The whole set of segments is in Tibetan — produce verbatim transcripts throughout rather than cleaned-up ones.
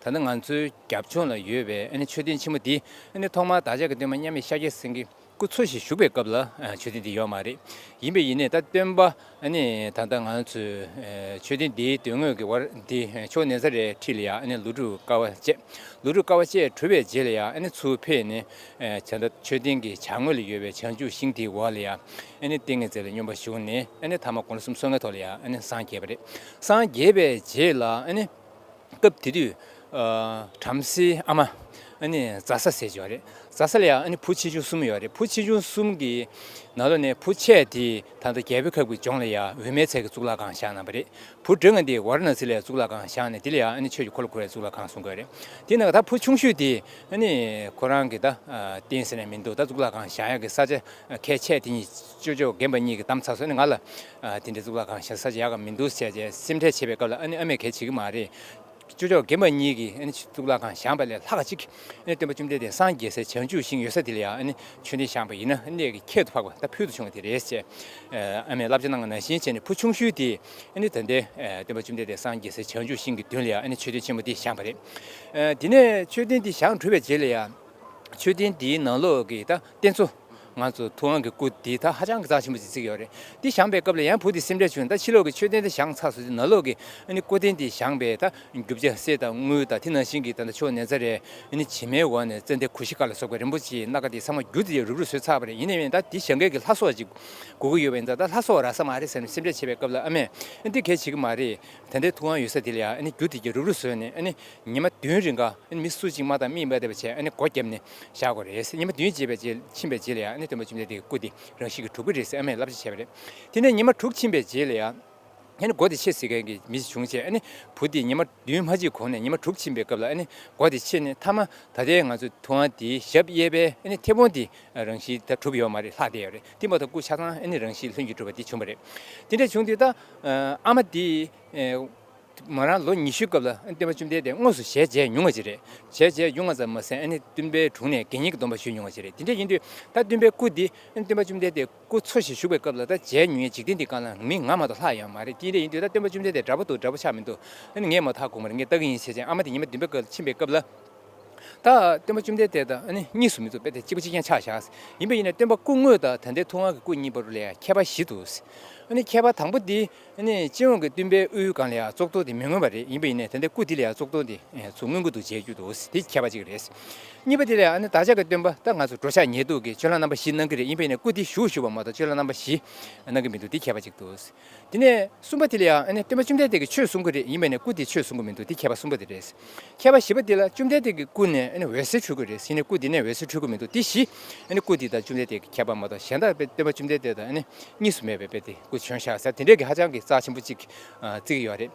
ད་ལྟ་ང་ཚོའི་རྒྱབ་ལྗོངས་ལ་ཡོད་པའི་ཨ་ནི་མཆོད་རྟེན་ཆེན་མོ་འདི་ཨ་ནི་ཐོག་མར་བདག་ཅག་གི་སྟོན་པ་མཉམ་མེད་ཤཱཀྱ་སེང་གེ་སྐུ་འཚོ་ཞིང་བཞུགས་པའི་སྐབས་ལ་ཨ་མཆོད་རྟེན་འདི་ཡོད་མ་རེད། ཡིན་པས་ཡིན་ནའི་ད་སྟོན་པ་ཨ་ནི་ད་ལྟ་ང་ཚོའི་ཨ་མཆོད་རྟེན་འདིའི་མདུན་ངོས་ཀྱི་བར་འདི་ཨ་ཕྱོགས་ནེ་ཛ་རེད་འཁྲིས་ལ་ཡ་ཨ་ནི་ལོ་དྲུག་དཀའ་བ་སྤྱད། ལོ་དྲུག་དཀའ་བ་སྤྱད་གྲུབ་པའི་རྗེས་ལ་ཡ་ཨ་ནི་ཚུར་ཕེབས་ནས་ཨ་ད་ལྟ་མཆོད་རྟེན་གྱི་བྱང་ངོས་ལ་ཡོད་པའི་བྱང་ཆུབ་ཤིང་དེའི་འོག་ལ་ཡ་ཨ་ནི་ཏིང་ངེ་འཛིན་ལ་སྙོམས་པར་ཞུགས་ནས་ཨ་ནི་ཐ་མ་དགུང་ལོ་སུམ་ཅུ་སོ་ལྔའི་ཐོག་ལ་ཡ་ཨ་ནི་སངས་རྒྱས་པ་རེད། སངས་རྒྱས་པའི་རྗེས་ལ་ཨ་ནི། སྐབས་དེ་དུས་ཨ་བྲམ་ཟེའི་ཨ་མ་ཨ་ནི་ཛ་ས་ཟེར་གྱི་ཡོད་རེད། ཛ་ས་ལ་ཡང་ཨ་ནི་བུ་ཆེ་ཆུང་གསུམ་ཡོད་རེད། བུ་ཆེ་ཆུང་གསུམ་གྱི་ནང་ལོགས་ནས་བུ་ཆེ་དེ་ད་ལྟ་རྒྱལ་པོའི་ཁབ་ཀྱི་ལྗོངས་ལ་ཡང་འོད་མའི་ཚལ་གྱི་གཙུག་ལག་ཁང་བཞེངས་གནང་བ་རེད། བུ་འབྲིང་བ་དེ་ཝཱ་ར་ཎ་སི་ལ་གཙུག་ལག་ཁང་བཞེངས་ནས་དེ་ལ་ཡང་ཨ་ནི་ཆོས་ཀྱི་འཁོར་ལོ་བསྐོར་བའི་གཙུག་ལག་ཁང་གསུང་གི་ཡོད་རེད། དེ་ནང་ད་བུ་ཆུང་ཤོས་དེ་ཨ་ནི་ཁོ་རང་གི་ད་ཨ་རྟེན་ཟེར་ནས་མི་འདུག་ད་གཙུག་ལག་ཁང་བཞེངས་ཡག་གི་ས་ཆ་ཨ་གལ་ཆེ་དེ་གཉིས་ཅོ་ཅོ་རྒན་པ་གཉིས་ཀྱིས་བདམས་ཚར་སོང་། ཨ་ནི་ང་ལ་ཨ་དེ་འདྲའི་གཙུག་ལག་ཁང་བཞེངས་ས་ཆ་ཡག་ག་མི་འདུག་ཟེར་བྱས་སེམས་ཁྲལ་བྱེད་པའི་སྐབས་ལ་ཨ་ནི་ཨ་མས་གལ་བྱེད་ཀྱི་མ་རེད། ཅོ་ཅོ་རྒན་པ་གཉིས་ཀྱིས་ཨ་ནི་གཙུག་ལག་ཁང་བཞེངས་པ་ལས་ལྷག་ག་ཅིག་ཨ་ནི་སྟོན་པ་བཅོམ་ལྡན་འདས་སངས་རྒྱས་སའི་བྱང་ཆུབ་ཤིང་ཡོད་ས་དེ་ལ་ཡང་ཨ་ནི་མཆོད་རྟེན་བཞེངས་པ་ཡིན་ན་ཨ་ནི་གནད་ཀྱི་ཁྱད་དུ་འཕགས་པ་ད་ཕུལ་དུ་བྱུང་བ་དེ་རེད་ཅེས་ཨ་མས་བསླབ་བྱ་གནང་བ་ནང་བཞིན་བྱས་ནས་བུ་ཆུང་ཤོས་དེ་ཨ་ནི་ད་ལྟའི་ཨ་སྟོན་པ་བཅོམ་ལྡན་འདས་སངས་རྒྱས་སའི་བྱང་ཆུབ་ཤིང་གི་མདུན་ལ་ཡང་ཨ་ནི་མཆོད་རྟེན་ཆེན་མོ་དེ་བཞེངས་པ་རེད། ཨ་དེ་ནས་མཆོད་རྟེན་དེ་བཞེངས་གྲུབ་པའི་རྗེས་ལ་ཡང་མཆོད་རྟེན་དེའི་ནང་ལོགས་ཀྱི་ད་རྟེན་གཙོ། ང་ཚོ་ཐུབ་དབང་གི་སྐུ་འདི་ད་ཧ་ཅང་གི་རྩ་ཆེན་པོ་ཅིག་བརྩི་གི་ཡོད་རེད། འདི་བཞེངས་པའི་སྐབས་ལ་ཡང་བུ་དེ་སེམས་ཁྲལ་བྱུང་། ད་ཕྱི་ལོགས་ཀྱི་མཆོད་རྟེན་དེ་བཞེངས་ཚར་སོང་དུས་ནང་ལོགས་ཀྱི་ཨ་ནི་སྐུ་རྟེན་དེ་བཞེངས་པའི་ད་རྒྱུ་ཆ་གསེར་དང་དངུལ་དང་དེ་ནང་བཞིན་གྱི་ད་ལྟ་ཕྱོགས་ནེ་ཙ་རེ་ཨ་ནི་བྱེ་མའི་འོག་ནས་ཙན་དན་གོར་ཤི་ཀ་ལ་སོགས་པའི་རིན་པོ་ཆེའི་སྣ་ཁ་དེ་ཚང་མ་རྒྱུ་དེ་རུབ་རུབ་བཟོས་ཚར་བ་རེད། ཡིན་ནའི་ད་འདི་བཞེངས་མཁན་གྱི་ལྷ་བཟོ་བ་ཅིག་དགོས་ཀྱི་ཡོད་པ་ཡིན་ཙང་ད་ལྷ་བཟོ་བ་རག་ས་མ་རེད་ཟེར་ནས་སེམས་ཁྲལ་བྱེད་པའི་སྐབས་ལ་ཨ་མས་ཨ་འདི་གལ་བྱེད་ཀྱི་མ་རེད། ད་ལྟའི་ཐུབ་དབང་ཡོད་ས་དེ་ལ་ཡང་ཨ་ནི་རྒྱུ་དེ་གྱད་རུབ་རུབ་བཟོས་ནས་ཨ་ནི་ཉི་མ་བདུན་རིང་ག་ཨ་ནི་མི་སུ་གཅིག་མ་བཏང་མིས་མ་བལྟས་པ་བྱས་ཨ་ནི་སྒོ་བརྒྱབ་ནས་བཞག་དགོས་རེད། ཉི་མ་བདུན་རྗེས་པའི་རྗེས་ཕྱིན་པའི་རྗེས་ལ་ཡང་ཨ་ནི་སྟོན་པ་བཅོམ་ལྡན་འདས་ཀྱི་སྐུ་དེ་རང་བཞིན་གྱིས་གྲུབ་ཀྱི་རེད་ཟེར་ཨ་མས་བསླབ་བྱ་བྱས་པ་རེད། དེ་ནས་ཉི་མ་དྲུག་ཕྱིན་པའི་རྗེས་ལ་ཡང་ཨ་ནི་སྒོ་དེ་ཕྱེ་ཟེར་མཁན་གྱི་མི་ཞིག་བྱུང་བྱས་ཨ་ནི་བུ་དེ་ཉི་མ་བདུན་མ་ཕྱིན་གོང་ནས་ཉི་མ་དྲུག་ཕྱིན་པའི་སྐབས་ལ་ཨ་ནི་སྒོ་དེ་ཕྱེ་ནས་མཐའ་མ་ད་ལྟའི་ང་ཚོ་ཐུབ་དབང་དེའི་ཞབས་གཡས་པའི་ཨ་ནི་མཐེ་བོང་དེ་རང་བཞིན་ད་གྲུབ་ཡོད་མ་རེད། ལྷག་བསྡད་ཡོད་རེད། དེ་མ་གཏོགས་སྐུ་ཆ་ཚང་ཨ་ནི་རང་བཞིན་ལྷུན་གྱིས་གྲུབ་པ་དེ་བྱུང་བ་རེད། དེ་འདྲ་བྱུང་དུས་ད་ཨ་མ་དེ། མོ་རང་ལོ་ཉི་ཤུའི་སྐབས་ལ་སྟོན་པ་བཅོམ་ལྡན་འདས་དངོས་སུ་ཞལ་མཇལ་མྱོང་བ་ཅིག་རེད། ཞལ་མཇལ་མྱོང་བ་ཙམ་མ་ཟད་ཨ་ནི་སྟོན་པའི་དྲུང་ནས་དགེ་བསྙེན་གྱི་སྡོམ་པ་ཞུས་མྱོང་བ་ཅིག་རེད། དེ་འདྲ་ཡིན་དུས་ད་སྟོན་པའི་སྐུ་འདི་སྟོན་པ་བཅོམ་ལྡན་འདས་སྐུ་འཚོ་ཞིང་བཞུགས་པའི་སྐབས་ལ་ད་མཇལ་མྱོང་མཁན་འཇིག་རྟེན་འདིའི་སྒང་ལ་མི་ང་མ་གཏོགས་ལྷག་ཡོད་མ་རེད། དེ་འདྲ་ཡིན་དུས་ད་སྟོན་པ་བཅོམ་ལྡན་འདས་འདྲ་པོ་འདུག་འདྲ་པོ་ཆགས་མི་འདུག་ཨ་ནི་ངས་མ་མཐའ་སྒུག་མ་རེད། ངས་ལྟ་གི་ཡིན་ཟེར་བྱས་ཨ་མ་དེ་ཉི་མ་བདུན་པའི་སྐབས་ཕྱིན་པའི་སྐབས་ལ། ད་སྟོན་པ་བཅོམ་ལྡན་འདས་དང་ཨ་ནི་གཉིས་སུ་མི་འདུག་དཔེ་དེ་གཅིག་པ་གཅིག་རྐྱང་ཆགས་བཞག་ཡིན་པ་ཡིན་ན་སྟོན་པ་སྐུ་དངོས་དང་ད་ལྟའི་ཐུབ་དབང་གི་སྐུ་གཉིས་བར་ལ་ཡང་ཁྱད་པར་བཞི་འདུག་ཨ་ནི་ཁྱད་པར་དང་པོ་འདི་ཨ་ནི་སྤྱི་ཡོངས་ཀྱི་སྟོན་པའི་དབུའི་སྒང་ལ་ཡང་གཙུག་ཏོར་དེ་མི་མངོན་པ་རེད། ཡིན་པ་ཡིན་ནའི་ད་ལྟའི་སྐུ་འདི་ལ་ཡང་གཙུག་ཏོར་དེ་ཚུར་མངོན་གྱི་འདུག་མཇལ་རྒྱུ་འདུག་དེ་ཁྱད་པར་གཅིག་རེད། གཉིས་པ་དེ་ལ་ཡང་ཨ་ནི་བདག་ཅག་གི་སྟོན་པ་ད་ང་ཚོ་འགྲོ་འཆག་ཉལ་འདུག་གི་སྤྱོད་ལམ་རྣམ་པ་བཞི་གནང་གི་རེད། ཡིན་པ་ཡིན་ནའི་སྐུ་འདི་བཞུགས་བཞུགས་པ་མ་གཏོགས་སྤྱོད་ལམ་རྣམ་པ་བཞི་གནང་གི་མི་འདུག་དེ་ཁྱད་པར་གཅིག་འདུག་དེ་ནས་གསུམ་པ་དེ་ལ་ཡང་ཨ་ནི་སྟོན་པ་བཅོམ་ལྡན་འདས་ཀྱིས་ཆོས་གསུང་གི་རེད། ཡིན་པས་ན་སྐུ་དེས་ཆོས་གསུང་གི་མི་འདུག་དེ་ཁྱད་པར་གསུམ་པ་དེ་རེད། ཁྱད་པར་བཞི་པ་དེ་ལ་བཅོམ་ལྡན་འདས་ཀྱི་སྐུ་ནས་ཨ་ནི་འོད་ཟེར་འཕྲོས་ཀྱི་རེད། ཡིན་ནའི་སྐུ་དེ་ནས་འོད་ཟེར་འཕྲོས་ཀྱི་མི་འདུག་དེ་བཞི་ཨ་ནི་སྐུ་དེ་དང་བཅོམ་ལྡན་འདས་ཀྱི་ཁྱད་པར་མ་གཏོགས་གཞན་དག་དཔེ་སྟོན་པ་བཅོམ་ལྡན་འདས་དང་ཨ་ནི་གཉིས་སུ་མེད་པའི་དཔེ་དེ་སྐུ་བྱོན་ཤག་ཟེར་དེ་འདྲའི་གི་ཧ་ཅང་གི་རྩ་ཆེན་པོ་གཅིག་བརྩི་གི་ཡོད་རེད།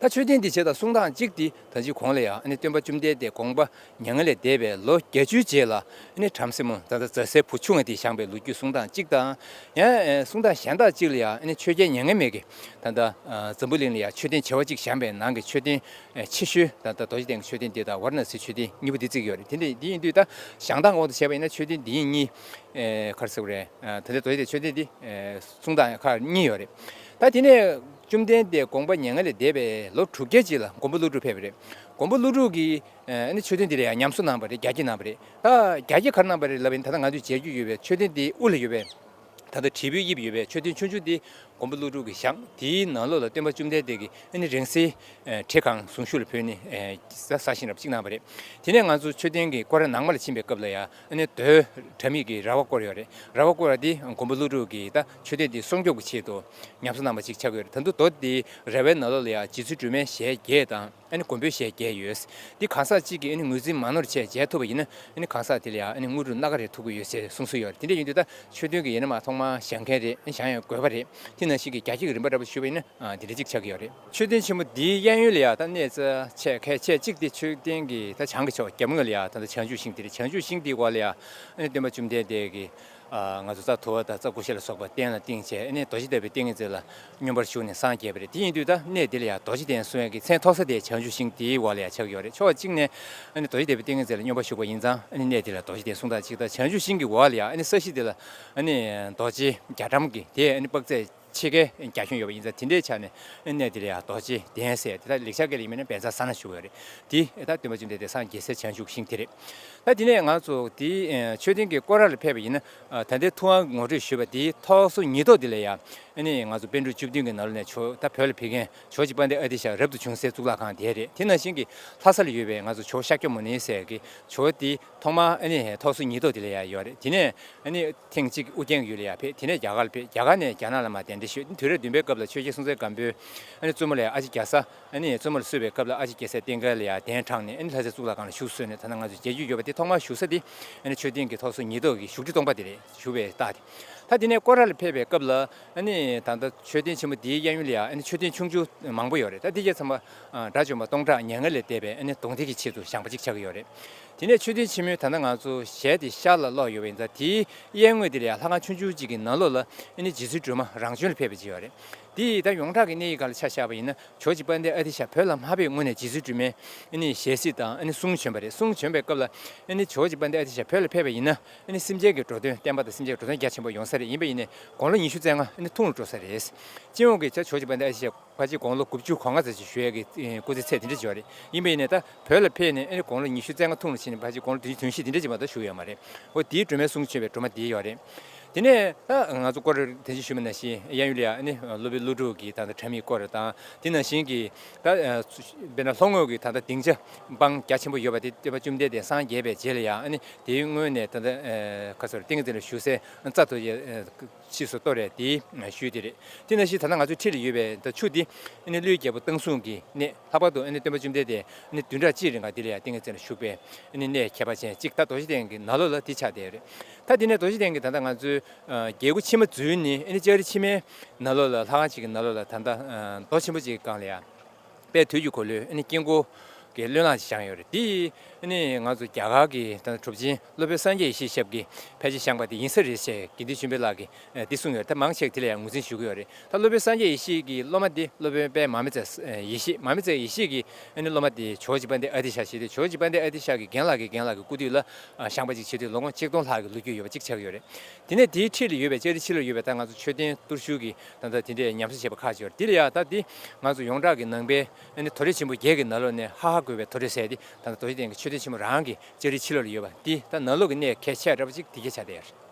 ད་མཆོད་རྟེན་འདི་བྱས་དང་གསུང་སྟངས་གཅིག་དེ་ད་ཅི་གོང་ལ་ཡང་ཨ་ནི་སྟོན་པ་བཅོམ་ལྡན་འདས་དགོངས་པ་མྱ་ངན་ལས་འདས་པའི་ལོ་བརྒྱད་ཅུའི་རྗེས་ལ་ཨ་ནི་བྲམ་ཟེ་མོ་ད་ལྟ་ཛ་སའི་བུ་ཆུང་བ་དེ་བཞེངས་པའི་ལོ་རྒྱུས་གསུང་སྟངས་གཅིག་དང་། ཡང་ཨེ་གསུང་སྟངས་གཞན་དག་གཅིག་ལ་ཡང་ཨ་ནི་ཆོས་རྒྱལ་མྱ་ངན་མེད་ཀྱིས་ད་ལྟ་ཨ་འཛམ་བུ་གླིང་ལ་ཡང་མཆོད་རྟེན་བྱེ་བ་གཅིག་བཞེངས་པའི་ནང་གི་མཆོད་རྟེན་ཨེ་ཆེ་ཤོས་ད་ལྟ་རྡོ་རྗེ་གདན་གྱི་མཆོད་རྟེན་དེ་དང་ཝཱ་ར་ཎ་སིའི་མཆོད་རྟེན་གཉིས་པོ་དེ་བརྩི་གི་ཡོད་རེད། དེ་འདྲ་དེ་ཡིན་དུས་ད་བཞེངས་སྟངས་དབང་དུ་བྱས་པ་ཡིན་ན་མཆོད་རྟེན་འདི་གཉིས་ཨེ་ག་རེ་ཟེར་དགོས་རེད། ཨ་ད་ལྟ་རྡོ་རྗེ་གདན་མཆོད་རྟེན་འདི་ཨེ་གསུང་སྟངས་ཁག་གཉིས་ཡོད་རེད། ད་དེ་ནས་བཅོམ་ལྡན་འདས་དགོངས་པ་མྱ་ངན་ལས་འདས་པའི་ལོ་དྲུག་བརྒྱའི་རྗེས་ལ་མགོན་པོ་ཀླུ་སྒྲུབ་ཕེབས་པ་རེད། མགོན་པོ་ཀླུ་སྒྲུབ་ཀྱིས་ཨ་ནི་མཆོད་རྟེན་འདི་ལ་ཡང་ཉམས་གསོ་གནང་བ་རེད། རྒྱ་སྐྱེད་གནང་བ་རེད། ད་རྒྱ་སྐྱེད་ག་རེ་གནང་བ་རེད་ལབ་པ་ཡིན་ན་ད་ལྟ་ང་ཚོས་མཇལ་རྒྱུ་ཡོད་པའི་མཆོད་རྟེན་འདིའི་དབུ་ལ་ཡོད་པའི་ད་ལྟ་དྲིལ་བུའི་དབྱིབས་ཡོད་པའི་མཆོད་རྟེན་ཆུང་ཆུང་འདི་མགོན་པོ་ཀླུ་སྒྲུབ་ཀྱིས་བཞེངས། དེའི་ནང་ལོགས་ལ་སྟོན་པ་བཅོམ་ལྡན་འདས་ཀྱིས་ཨ་ནི་རིང་བསྲེལ་ཨ་བྲེ་གང་གཟུངས་གཞུག་ལ་ཕུལ་ནས་ཨ་ས་ས་ཞིང་རབ་གཅིག་གནང་བ་རེད། དེ་ནས་ང་ཚོ་མཆོད་རྟེན་གྱི་སྐོར་ར་ནང་མ་ལ་ཕྱིན་པའི་སྐབས་ལ་ཡང་ཨ་ནི་རྡོའི་དྲ་མིག་གི་ར་བ་བསྐོར་ཡོད་རེད། ར་བ་བསྐོར་བ་འདི་མགོན་པོ་ཀླུ་སྒྲུབ་ཀྱིས་ད་མཆོད་རྟེན་འདི་སྲུང་སྐྱོབ་ཀྱི་ཆེད་དུ་ཉམས་གསོ་གནང་བ་ཅིག་ཆགས་ཀྱི་ཡོད་རེད། ད་དུང་རྡོ་འདི་ར་བའི་ནང་ལོགས་ལ་ཡང་རྗེ་བཙུན་སྒྲོལ་མའི་ཞལ་བརྒྱད་དང་། ཨ་ནི་མགོན་པོའི་ཞལ་བརྒྱད་ཡོད། འདི་གང་ཟག་གཅིག་གིས་ཨ་ནི་ངོས་འཛིན་མ་ནོར་བྱས་མཇལ་ཐུབ་པ་ཡིན་ན་ཨ་ནི་གང་ཟག་དེ་ལ་ཡང་ཨ་ནི་དངོས་གྲུབ་སྣ་ཁ་རེ་ཐོབ་ཀྱི་ཡོད་ཅེས་གསུངས་སྲོལ་ཡོད་རེད། དེ་འདྲ་ཡིན་དུས་ད་མཆོད་རྟེན་གྱི་ཡིན་ན་མ་ཐོག་མར་བཞེངས་མཁན་རེད། ཨ་ནི་བཞེངས་ཡང་དགོས་པ་རེད། དེ་ནང་བཞིན་གྱི་རྒྱ་སྐྱེད་ཀྱི་རིམ་པ་འདྲ་པོ་ཞུས་པ་ཡིན་ན་ཨ་དེ་འདྲ་གཅིག་ཆགས་ཀྱི་ཡོད་རེད། མཆོད་རྟེན་ཆེན་མོ་འདིའི་གཡས་གཡོན་ལ་ཡང་ད་གནས་རྩ་ཆེ་གལ་ཆེ་གཅིག་དེ་མཆོད་རྟེན་གྱི་ད་བྱང་གི་ཕྱོགས་རྒྱབ་ངོས་ལ་ཡང་ད་ལྟ་བྱང་ཆུབ་ཤིང་དེ་རེད། བྱང་ཆུབ་ཤིང་དེའི་འོག་ལ་ཡང་ཨ་ནི་སྟོན་པ་བཅོམ་ལྡན་འདས་ཀྱི་ཨ་ང་ཚོ་རྩ་དུ་བ་དང་རྩ་ཀུ་ཤ་ལ་སོགས་པ་སྟན་ལ་བཏིང་བྱས་ཨ་ནི་རྡོ་རྗེ་ལྟ་བུའི་ཏིང་ངེ་འཛིན་ལ་སྙོམས་པར་ཞུགས་ནས་སངས་རྒྱས་པ་རེད། དེ་ཡིན་དུས་ད་གནས་འདི་ལ་ཡང་རྡོ་རྗེ་གདན་གསུང་ཡག་གི་མཚན་ཐོགས་ས་དེ་བྱང་ཆུབ་ཤིང་དེའི་འོག་ལ་ཡང་ཆགས་ཀྱི་ཡོད་རེད། ཕྱོགས་གཅིག་ནས་ཨ་ནི་རྡོ་རྗེ་ལྟ་བུའི་ཏིང་ངེ་འཛིན་ལ་སྙོམས་པར་ཞུགས་པ་ཡིན་ཙང་ཨ་ནི་གནས་འདི་ལ་རྡོ་རྗེ་གདན་གསུང་སྟངས་གཅིག་དང་། བྱང་ཆུབ་ཤིང་གི་འོག་ལ་ཡང་ཨ་ནི་ས་གཞི་འདི་ལ་ཨ་ནི་རྡོ་རྗེ་རྒྱ་གྲམ་གྱི་དེ་ཨ་ནི་དཔག་ཚད་ ཕྱེད་ཀའི་རྒྱ་ཁྱོན་ཡོད་པ་ཡིན་ཙང་དེ་འདྲའི་ཆ་ནས་གནས་དེ་ལ་ཡང་རྡོ་རྗེ་གདན་ཟེར་དེ་ད་ལེགས་སྦྱར་སྐད་ལ་ཡིན་མིན་ན་བཛྲ་ས་ན་ཞུ་གི་ཡོད་རེད། དེ་ད་སྟོན་པ་བཅོམ་ལྡན་འདས་སངས་རྒྱས་སའི་བྱང་ཆུབ་ཤིང་དེ་རེད། ད་དེ་ནས་ང་ཚོ་དེ་མཆོད་རྟེན་གྱི་སྐོར་ར་ལ་ཕེབས་པ་ཡིན་ན་ད་ལྟའི་ཐུབ་དབང་ངོ་སྤྲོད་ཞུས་པ་དེའི་ཐོག་སོ་ཉིས་ཐོག་དེ་ལ་ཡང་ཨ་ནི་ང་ཚོ་པཎ་གྲུབ་བཅུ་བདུན་གྱི་ནང་ལོགས་ནས་ཇོ་ད་བོད་ལ་ཕེབས་མཁན་ཇོ་བོ་རྗེ་དཔལ་ལྡན་ཨ་ཏི་ཤ་རབ་ཏུ་བྱུང་སའི་གཙུག་ལག་ཁང་དེ་རེད། དེ་ནང་བཞིན་གྱི་ལྷ་ས་ལ་ཡོད་པའི་ང་ཚོ་ཇོ་བོ་ཤཱཀྱ་མུ་ནེ་ཟེར་གྱི་ཇོ་བོ་དེ་ཐོག་མར་ཨ་ནི་ཐོག་སོ་ཉིས་ཐོག་དེ་ལ་ཡང་ཡོད་རེད། དེ་ནས་ཨ་ནི་ཐེངས་གཅིག་ཨུ་རྒྱན་གྱི་ཡུལ་ལ་ཡང་ཕེབས། དེ་ནས་རྒྱ་གར་ལ་ཕེབས། རྒྱ་གར་ནས་རྒྱ་ནག་ལ་མར་གདན་འདྲེན་ཞུས། དུས་རབས་བདུན་པའི་སྐབས་ལ་ཆོས་རྒྱལ་སྲོང་བཙན་སྒམ་པོས་ཨ་ནི་བཙུན་མོ་ལ་ཨ་ཅེ་རྒྱ་བཟའ་ཨ་ནི་བཙུན་མོ་ལ་གསོལ་བའི་སྐབས་ལ་ཨ་ཅེ་རྒྱ་བཟའི་རྟེན་སྐལ་ལ་ཡང་གདན་དྲངས་ནས་ཨ་ནི་ལྷ་སའི་གཙུག་ལག་ཁང་ལ་བཞུགས་གསོལ་ནས། ད་ནང་ང་ཚོ་མཇལ་རྒྱུ་ཡོད་པ་དེ་ཐོག་མར་བཞུགས་ས་དེ་ཨ་ནི་མཆོད་རྟེན་གྱི་ཐོག་སོ་ཉིས་ཐོག་གི་བཞུགས་ཁྲི་སྟོང་པ་དེ་རེད། བཞུགས་པའི་རྟགས་དེ། ད་དེ་ནས་སྐོར་ར་ལ་ཕེབས་པའི་སྐབས་ལ་ཨ་ནི་ད་ལྟ་མཆོད་རྟེན་ཆེན་མོ་འདིའི་གཡས་གཡོན་ལ་ཡང་ཨ་ནི་མཆོད་རྟེན་ཆུང་ཆུང་མང་པོ་ཡོད་རེད། ད་དེ་གྱད་ཚང་མ་དགྲ་བཅོམ་པ་སྟོང་ཕྲག་མྱ་ངན་ལས་འདས་པའི་ཨ་ནི་གདོང་མདུན་གྱི་ཆེད་དུ་བཞེངས་པ་ཅིག་ཆགས་ཀྱི་ཡོད་རེད། དེ་ནས་མཆོད་རྟེན་ཆེན་མོའི་ད་ལྟ་ང་ཚོ་ཞལ་དེ་ཤར་ལ་སློག་ཡོད་པ་ཡིན་ཙང་དེའི་གཡས་ངོས་དེ་ལ་ཡང་ལྷ་ཁང་ཆུང་ཆུང་གཅིག་གི་ནང་ལོགས་ལ་ཨ་ནི་རྗེ་བཙུན་སྒྲོལ་མ་རང་བྱོན་ལ་ཕེབས་པ་ཅིག་ཡོད་རེད། དེ་ད་ཡོངས་གྲགས་ཀྱི་གནས་ཡིག་སྒང་ལ་ཆ་བཞག་པ་ཡིན་ན་ཇོ་བོ་རྗེ་དཔལ་ལྡན་ཨ་ཏི་ཤ་བོད་ལ་མ་ཕེབས་སྔོན་ནས་རྗེ་བཙུན་སྒྲོལ་མའི་ཨ་ནི་ཞལ་གཟིགས་དང་ཨ་ནི་གསུང་བྱོན་པ་རེད། གསུང་བྱོན་པའི་སྐབས་ལ་ཨ་ནི་ཇོ་བོ་རྗེ་དཔལ་ལྡན་ཨ་ཏི་ཤ་བོད་ལ་ཕེབས་པ་ཡིན་ན་ཨ་ནི་སེམས་ཅན་གྱི་འགྲོ་དོན་བསྟན་པ་དང་སེམས་ཅན་གྱི་འགྲོ་དོན་རྒྱ་ཆེན་པོ་ཡོང་ས་རེད། ཡིན་པ་ཡིན་ནའི་དགུང་ལོ་ཉི་ཤུ་རྩ་ལྔ་ཨ་ནི་ཐུང་རུ་འགྲོ་ས་རེད། སྤྱི་ཡོངས་ཀྱི་ཇོ་བོ་རྗེ་དཔལ་ལྡན་ཨ་ཏི་ཤ་ཕལ་ཆེར་དགུང་ལོ་དགུ་བཅུ་གོ་ལྔ་ཙམ་ཞིག་བཞུགས་ཡས་ཀྱི་སྐུ་ཚེ་ཚད་དེ་འདྲ་ཅིག་ཡོད་རེད། ཡིན་པ་ཡིན་ནའི་ད་བོད་ལ་ཕེབས་ནས་ཨ་ནི་དགུང་ལོ་ཉི་ཤུ་རྩ་ལྔ་ཐུང་རུ་ཕྱིན་ནས་ཕལ་ཆེར་དགུང་ལོ་བདུན་ཅུ་དོན་བཞི་དེ་འདྲ་ཅིག་མ་གཏོགས་བཞུགས་ཡོད་མ་རེད། འོ་དེའི་སྒྲོལ་མའི་གསུང་བྱོན་པའི་སྒྲོལ་མ་དེ་ཡོད་རེད། དེ་ནས་ད་ང་ཚོ་སྐོར་ར་དེ་བཞིན་ཞུས་པ་ནང་བཞིན་གཡས་གཡོན་ལ་ཡང་ཨ་ནི་སློབ་དཔོན་ཀླུ་སྒྲུབ་ཀྱི་ད་ལྟ་དྲ་མིག་སྐོར་ར་དང་དེ་ནང་བཞིན་གྱི་ད་དཔེར་ན་ལྷོ་ངོས་ཀྱི་ད་ལྟ་སྡིངས་ཆ་འབངས་རྒྱ་ཆེན་པོ་ཡོད་པ་དེ་སྟོན་པ་བཅོམ་ལྡན་འདས་སངས་རྒྱས་པའི་རྗེས་ལ་ཡང་ཨ་ནི་དེའི་སྔོན་ནས་ད་ལྟ་ཁ་སོར་ཏིང་ངེ་འཛིན་ལ་བཞུགས་སའི་རྩ་ཐོ་ཕྱིས་སུ་གཏོར་བའི་དེའི་ཤུལ་དེ་རེད། དེ་ནང་བཞིན་ད་ལྟ་ང་ཚོའི་འཁྲིས་ལ་ཡོད་པའི་ད་ཆུ་དེ་ཨ་ནི་ཀླུའི་རྒྱལ་པོ་བཏང་བཟུང་གི་གནས། ལྷག་པར་དུ་ཨ་ནི་སྟོན་པ་བཅོམ་ལྡན་འདས་ཨ་ནི་བདུན་ཕྲག་གཅིག་རིང་ག་དེ་ལ་ཡང་ཏིང་ངེ་འཛིན་ལ་བཞུགས་པའི་ཨ་ནི་གནས་ཁྱད་པར་ཅན་གཅིག་ད་རྡོ་རྗེ་གདན་གྱི་ནང་ལོགས་ལ་དེ་ཆགས་བསྡད་ཡོད་རེད། ད་དེ་ནས་རྡོ་རྗེ་གདན་གྱི་ད་ལྟ་ང་ཚོའི་རྒྱལ་སྒོ་ཕྱི་མ་འཛུལ་ནས་ཨ་ནི་ལྕགས་རི་ཕྱི་མའི་ནང་ལོགས་ལ་ལྷ་ཁང་གཅིག་གི་ནང་ལོགས་ལ་ད་ལྟ་རྡོ་ཆེན་པོ་གཅིག་གི་སྒང་ལ་ཡང་དཔལ་དུས་ཀྱི་འཁོར་ལོའི་ཨ་ནི་དཀྱིལ་འཁོར་གྱི་བློས་བསླངས་ཤིག་བཞེངས་ཡོད་རེད། དེ་ཨ་ནི་ང་ཚོ་རྒྱ་གར་གྱི་ད་གྲུབ་ཆེན་སློབ་དཔོན་སངས་རྒྱས་ཡེ་ཤེས་ཞབས་ཀྱིས་ཕལ་ཆེར་བཞེངས་པ་དེ་ཡིན་ས་རེད་ཅེས་དགེ་འདུན་ཆོས་འཕེལ་ལགས་ཀྱིས་འདི་གསུངས་ཡོད་རེད། ད་མང་ཆེ་གིས་དེ་ལ་ཡང་ངོས་འཛིན་ཞུ་གི་ཡོད་རེད། ད་སློབ་དཔོན་སངས་རྒྱས་ཡེ་ཤེས་ཀྱི་སློབ་མ་དེ་སློབ་དཔོན་དཔལ་མར་མེ་མཛད་ཡེ་ཤེས། མར་མེ་མཛད་ཡེ་ཤེས་ཀྱི་ཨ་ནི་སློབ་མ་དེ་ཇོ་བོ་རྗེ་དཔལ་ལྡན་ཨ་ཏི་ཤ་ཞེས་ཏེ་ཇོ་བོ་རྗེ་དཔལ་ལྡན་ཨ་ཏི་ཤ་གི་རྒན་ལགས་ཀྱི་རྒན་ལགས་ཀྱི་སྐུ་དུས་ལ་བཞེངས་པ་ཅིག་བྱེད་དུས་ལོ་ངོ་ཆིག་སྟོང་ལྷག་གི་ལོ་རྒྱུས་ཡོད་པ་ཅིག་ཆགས་ཀྱི་ཡོད་རེད། དེ་ནས་དེའི་འཁྲིས་ལ་ཡོད་པའི་ལྕགས་རི་ཕྱི་ལ་ཡོད་པའི་ད་ང་ཚོ་མཆོད་རྟེན་གཏོར་ཤུལ་གྱི་ད་ལྟ་དེ་འདྲའི་ཉམས་གསོ་བྱས་པ་ཁག་ཅིག་ཡོད་རེད། དེ་ལ་ཡང་ད་འདི་ང་ཚོ་ཡོངས་གྲགས་ཀྱི་ནང་པའི་ཨ་ནི་དོ་རེ་ཆེན་པོ་བརྒྱད་ཀྱི་ནང་ལོགས་ནས་ཧ་ཧ་དགོད་པའི་དོ་རེ་ཟེར་ཏེ་ད་ལྟ་རྡོ་རྗེ་གདན་གྱི་མཆོད་རྟེན་ཆེན་མོ་རང་གི་ལྕགས་རིའི་ཕྱི་ལོགས་ལ་ཡོད་པ་འདི་ད་ནང་ལོགས་ཀྱི་གནས་གལ་ཆེ་དྲགས་པ་ཅིག་དེ་གྱད་ཆགས་བསྡད་ཡོད་རེད།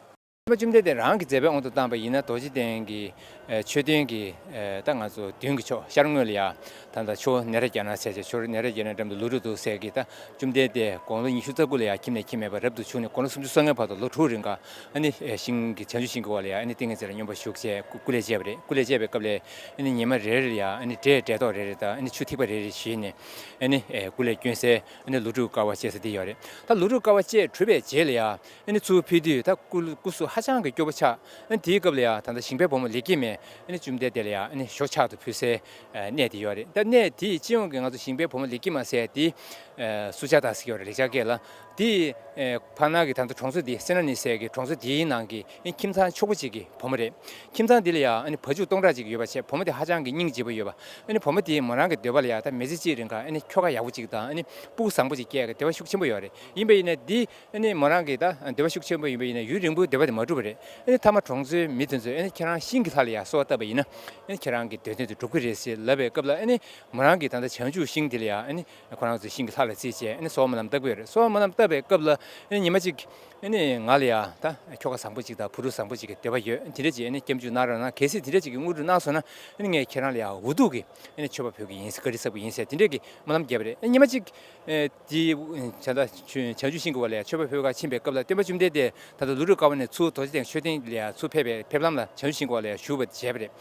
སྟོན་པ་བཅོམ་ལྡན་འདས་རང་གི་མཛད་པའི་དབང་དུ་བཏང་པ་ཡིན་ན་རྡོ་རྗེ་གདན་གྱི་ཨ་མཆོད་རྟེན་གྱི་ཨ་ད་ང་ཚོ་མདུན་གྱི་ཕྱོགས་ཤར་ངོས་ལ་ཡ་ད་ལྟ་ཇོ་བོ་ནེ་རཉྫ་ན་ཟེར་བྱས་ཇོ་བོ་ནེ་རཉྫ་ན་འགྲམ་དུ་ལོ་དྲུག་ཏུ་ཟེར་གྱི་ད་བཅོམ་ལྡན་འདས་དགུང་ལོ་ཉི་ཤུ་རྩ་དགུ་ལ་ཡ་ཁྱིམ་ནས་ཁྱིམ་མེད་པར་རབ་ཏུ་བྱུང་ནས་དགུང་ལོ་སུམ་ཅུ་སོ་ལྔའི་བར་དུ་ལོ་དྲུག་རིང་ག་ཨ་ནི་ཤིང་གི་བྱང་ཆུབ་ཤིང་གི་འོག་ལ་ཡ་ཨ་ནི་ཏིང་ངེ་འཛིན་ལ་སྙོམས་པར་ཞུགས་བྱས་སྐུ་ལས་བཅད་པ་རེད། སྐུ་ལས་བཅད་པའི་སྐབས་ལ་ཨ་ནི་ཉི་མ་རེ་རེར་ཡ་ཨ་ནི་འབྲས་འབྲས་ཏོག་རེ་རེ་དང་ཨ་ནི་ཆུ་ཐིགས་པ་རེ་རེ་བཞེས་ནས་ཨ་ནི་སྐུ་ལས་བསྐྱོན་སའི་ཨ་ནི་ལོ་དྲུག་དཀའ་བ་སྤྱད་ས་དེ་ཡོད་རེད། ད་ལོ་དྲུག་དཀའ་བ་སྤྱད་གྲུབ་པའི་རྗེས་ལ་ཡ་ཨ་ནི་ཚུར་ཕེབས་དུས་ད་སྐུ་སྐུ་གཟུགས་ཧ་ཅང་གི་སྐྱོ་པོ་ཆགས། ཨ་ནི་དེའི་སྐབས་ལ་ཡ་ད་ལྟ་ཞིང་པའི་བུ་མོ་ལེགས་སྐྱེས་མས་ཨ་ནི་བཅོམ་ལྡན་འདས་ལ་ཡ་ཨ་ནི་ཞོ་ཕྱག་ཏུ་ཕུལ་སའི་གནས་དེ་ཡོད་རེད། ད་གནས་དེའི་སྤྱི་ཡོངས་ཀྱི་ང་ཚོ་ཞིང་པའི་བུ་མོ་ལེགས་སྐྱེས་མ་ཟེར་དེ་སུ་ཇཱ་ཏཱ་ཟེར་གྱི་ཡོད་རེད་ལེགས་སྦྱར་སྐད་ལ། དེ་ཕར་ནང་གི་ད་ལྟ་གྲོང་ཚོ་དེ་སེ་ན་ནི་ཟེར་གྱི་གྲོང་ཚོ་དེའི་ནང་གི་ཨ་ནི་ཁྱིམ་ཚང་ཕྱུག་པོ་ཅིག་གི་བུ་མོ་རེད། ཁྱིམ་ཚང་དེ་ལ་ཡ་ཨ་ནི་བ་ཕྱུགས་སྟོང་ཕྲག་ཅིག་ཡོད་པ་བྱས་བུ་མོ་དེ་ཧ་ཅང་གི་སྙིང་རྗེ་པོ་ཡོད་པ། ཨ་ནི་བུ་མོ་དེས་མོ་རང་གི་འདོད་པ་ལ་ཡ་ད་མི་ཚེ་གཅིག་རིང་ག་ཨ་ནི་ཁྱོ་ག་ཡག་པོ་ཅིག་དང་ཨ་ནི་ཕྲུ་གུ་བཟང་པོ་ཅིག་སྐྱེ་གི་འདོད་པ་ཤུགས་ཆེན་པོ་ཡོད་རེད། ཡིན་པ་ཡིན་ན་འདི་ཨ་ནི་མོ་རང་གི་ད་འདོད་པ་ཤུགས་ཆེན་པོ་ཡིན་པ་ཡིན་ན་ཡུན་རིང་པོའི་འདོད་པ་དེ་མ་འགྲུབ་པ་རེད། ཨ་ནི་མཐའ་མ་གྲོང་ཚོའི་མི་དེ་ཚོས་ཨ་ནི་ཁྱེད་རང་ཤིང་གི་ལྷ་ལ་ཡ་གསོལ་བ་བཏབ་པ་ཡིན་ན་ཨ་ནི་ཁྱེད་རང་གི་འདོད་དོན་དེ་འགྲུབ་ཀྱི་རེད་ཟེར་ལབ་པའི་སྐབས་ལ་ཨ་ནི་མོ་རང་གི་ད་ལྟ་བྱང་ཆུབ་ཤིང་དེ་ལ་ཡ་ཨ་ནི་ཁོ་རང་ཚོས་ཤིང་གི་ལྷ་ལ་བརྩིས་བྱས་ཨ་ནི་གསོལ་བ་སྨོན་ལམ་བཏབ་ཀྱི་ཡོད་རེད། གསོལ་བ་སྨོན་ལམ་བཏབ་པའི་སྐབས་ལ་ཨ་ནི་ཉི་མ་གཅིག་ཨ་ནི་ང་ལ་ཡ་ད་ཁྱོ་ག་བཟང་པོ་གཅིག་དང་བུ་ཕྲུག་བཟང་པོ་གཅིག་གི་འདོད་པ་ཡོད། དེ་འདྲ་ཅིག་ཨ་ནི་སྐྱབས་འཇུག་གནང་རོགས་གནང་། གལ་སྲིད་དེ་འདྲ་ཅིག་གི་དངོས་གྲུབ་གནང་སོང་ན་ཨ་ནི་ངས་ཁྱེད་རང་ལ་ཡ་འུ་ཐུག་གི་ཨ་ནི་མཆོད་པ་ཕུལ་གྱི་ཡིན། བཀའ་དྲིན་གསབ་ཀྱི་ཡིན་ཟེར་དེ་འདྲ་གི་སྨོན་ལམ་བརྒྱབ་པ་རེད། ཨ་ནི་ཉི་མ་གཅིག་ཨེ་དེ་བྱ་ད་བྱང་ཆུབ་ཤིང་གི་འོག་ལ་ཡ་མཆོད་པ་ཕུལ་ག་ཕྱིན་པའི་སྐབས་ལ་སྟོན་པ་བཅོམ་ལྡན་འདས་ད་ལྟ་ལོ་དྲུག་དཀའ་བ་ནས་ཚུར་རྡོ་རྗེ་གདན་མཆོད་རྟེན་ལ་ཡ་ཚུར་ཕེབས་པའི་ཕེབས་ལམ་ལ་བྱང་ཆུབ་ཤིང་གི་འོག་ལ་ཡ་བཞུགས་པ་མཇལ་བ་རེད།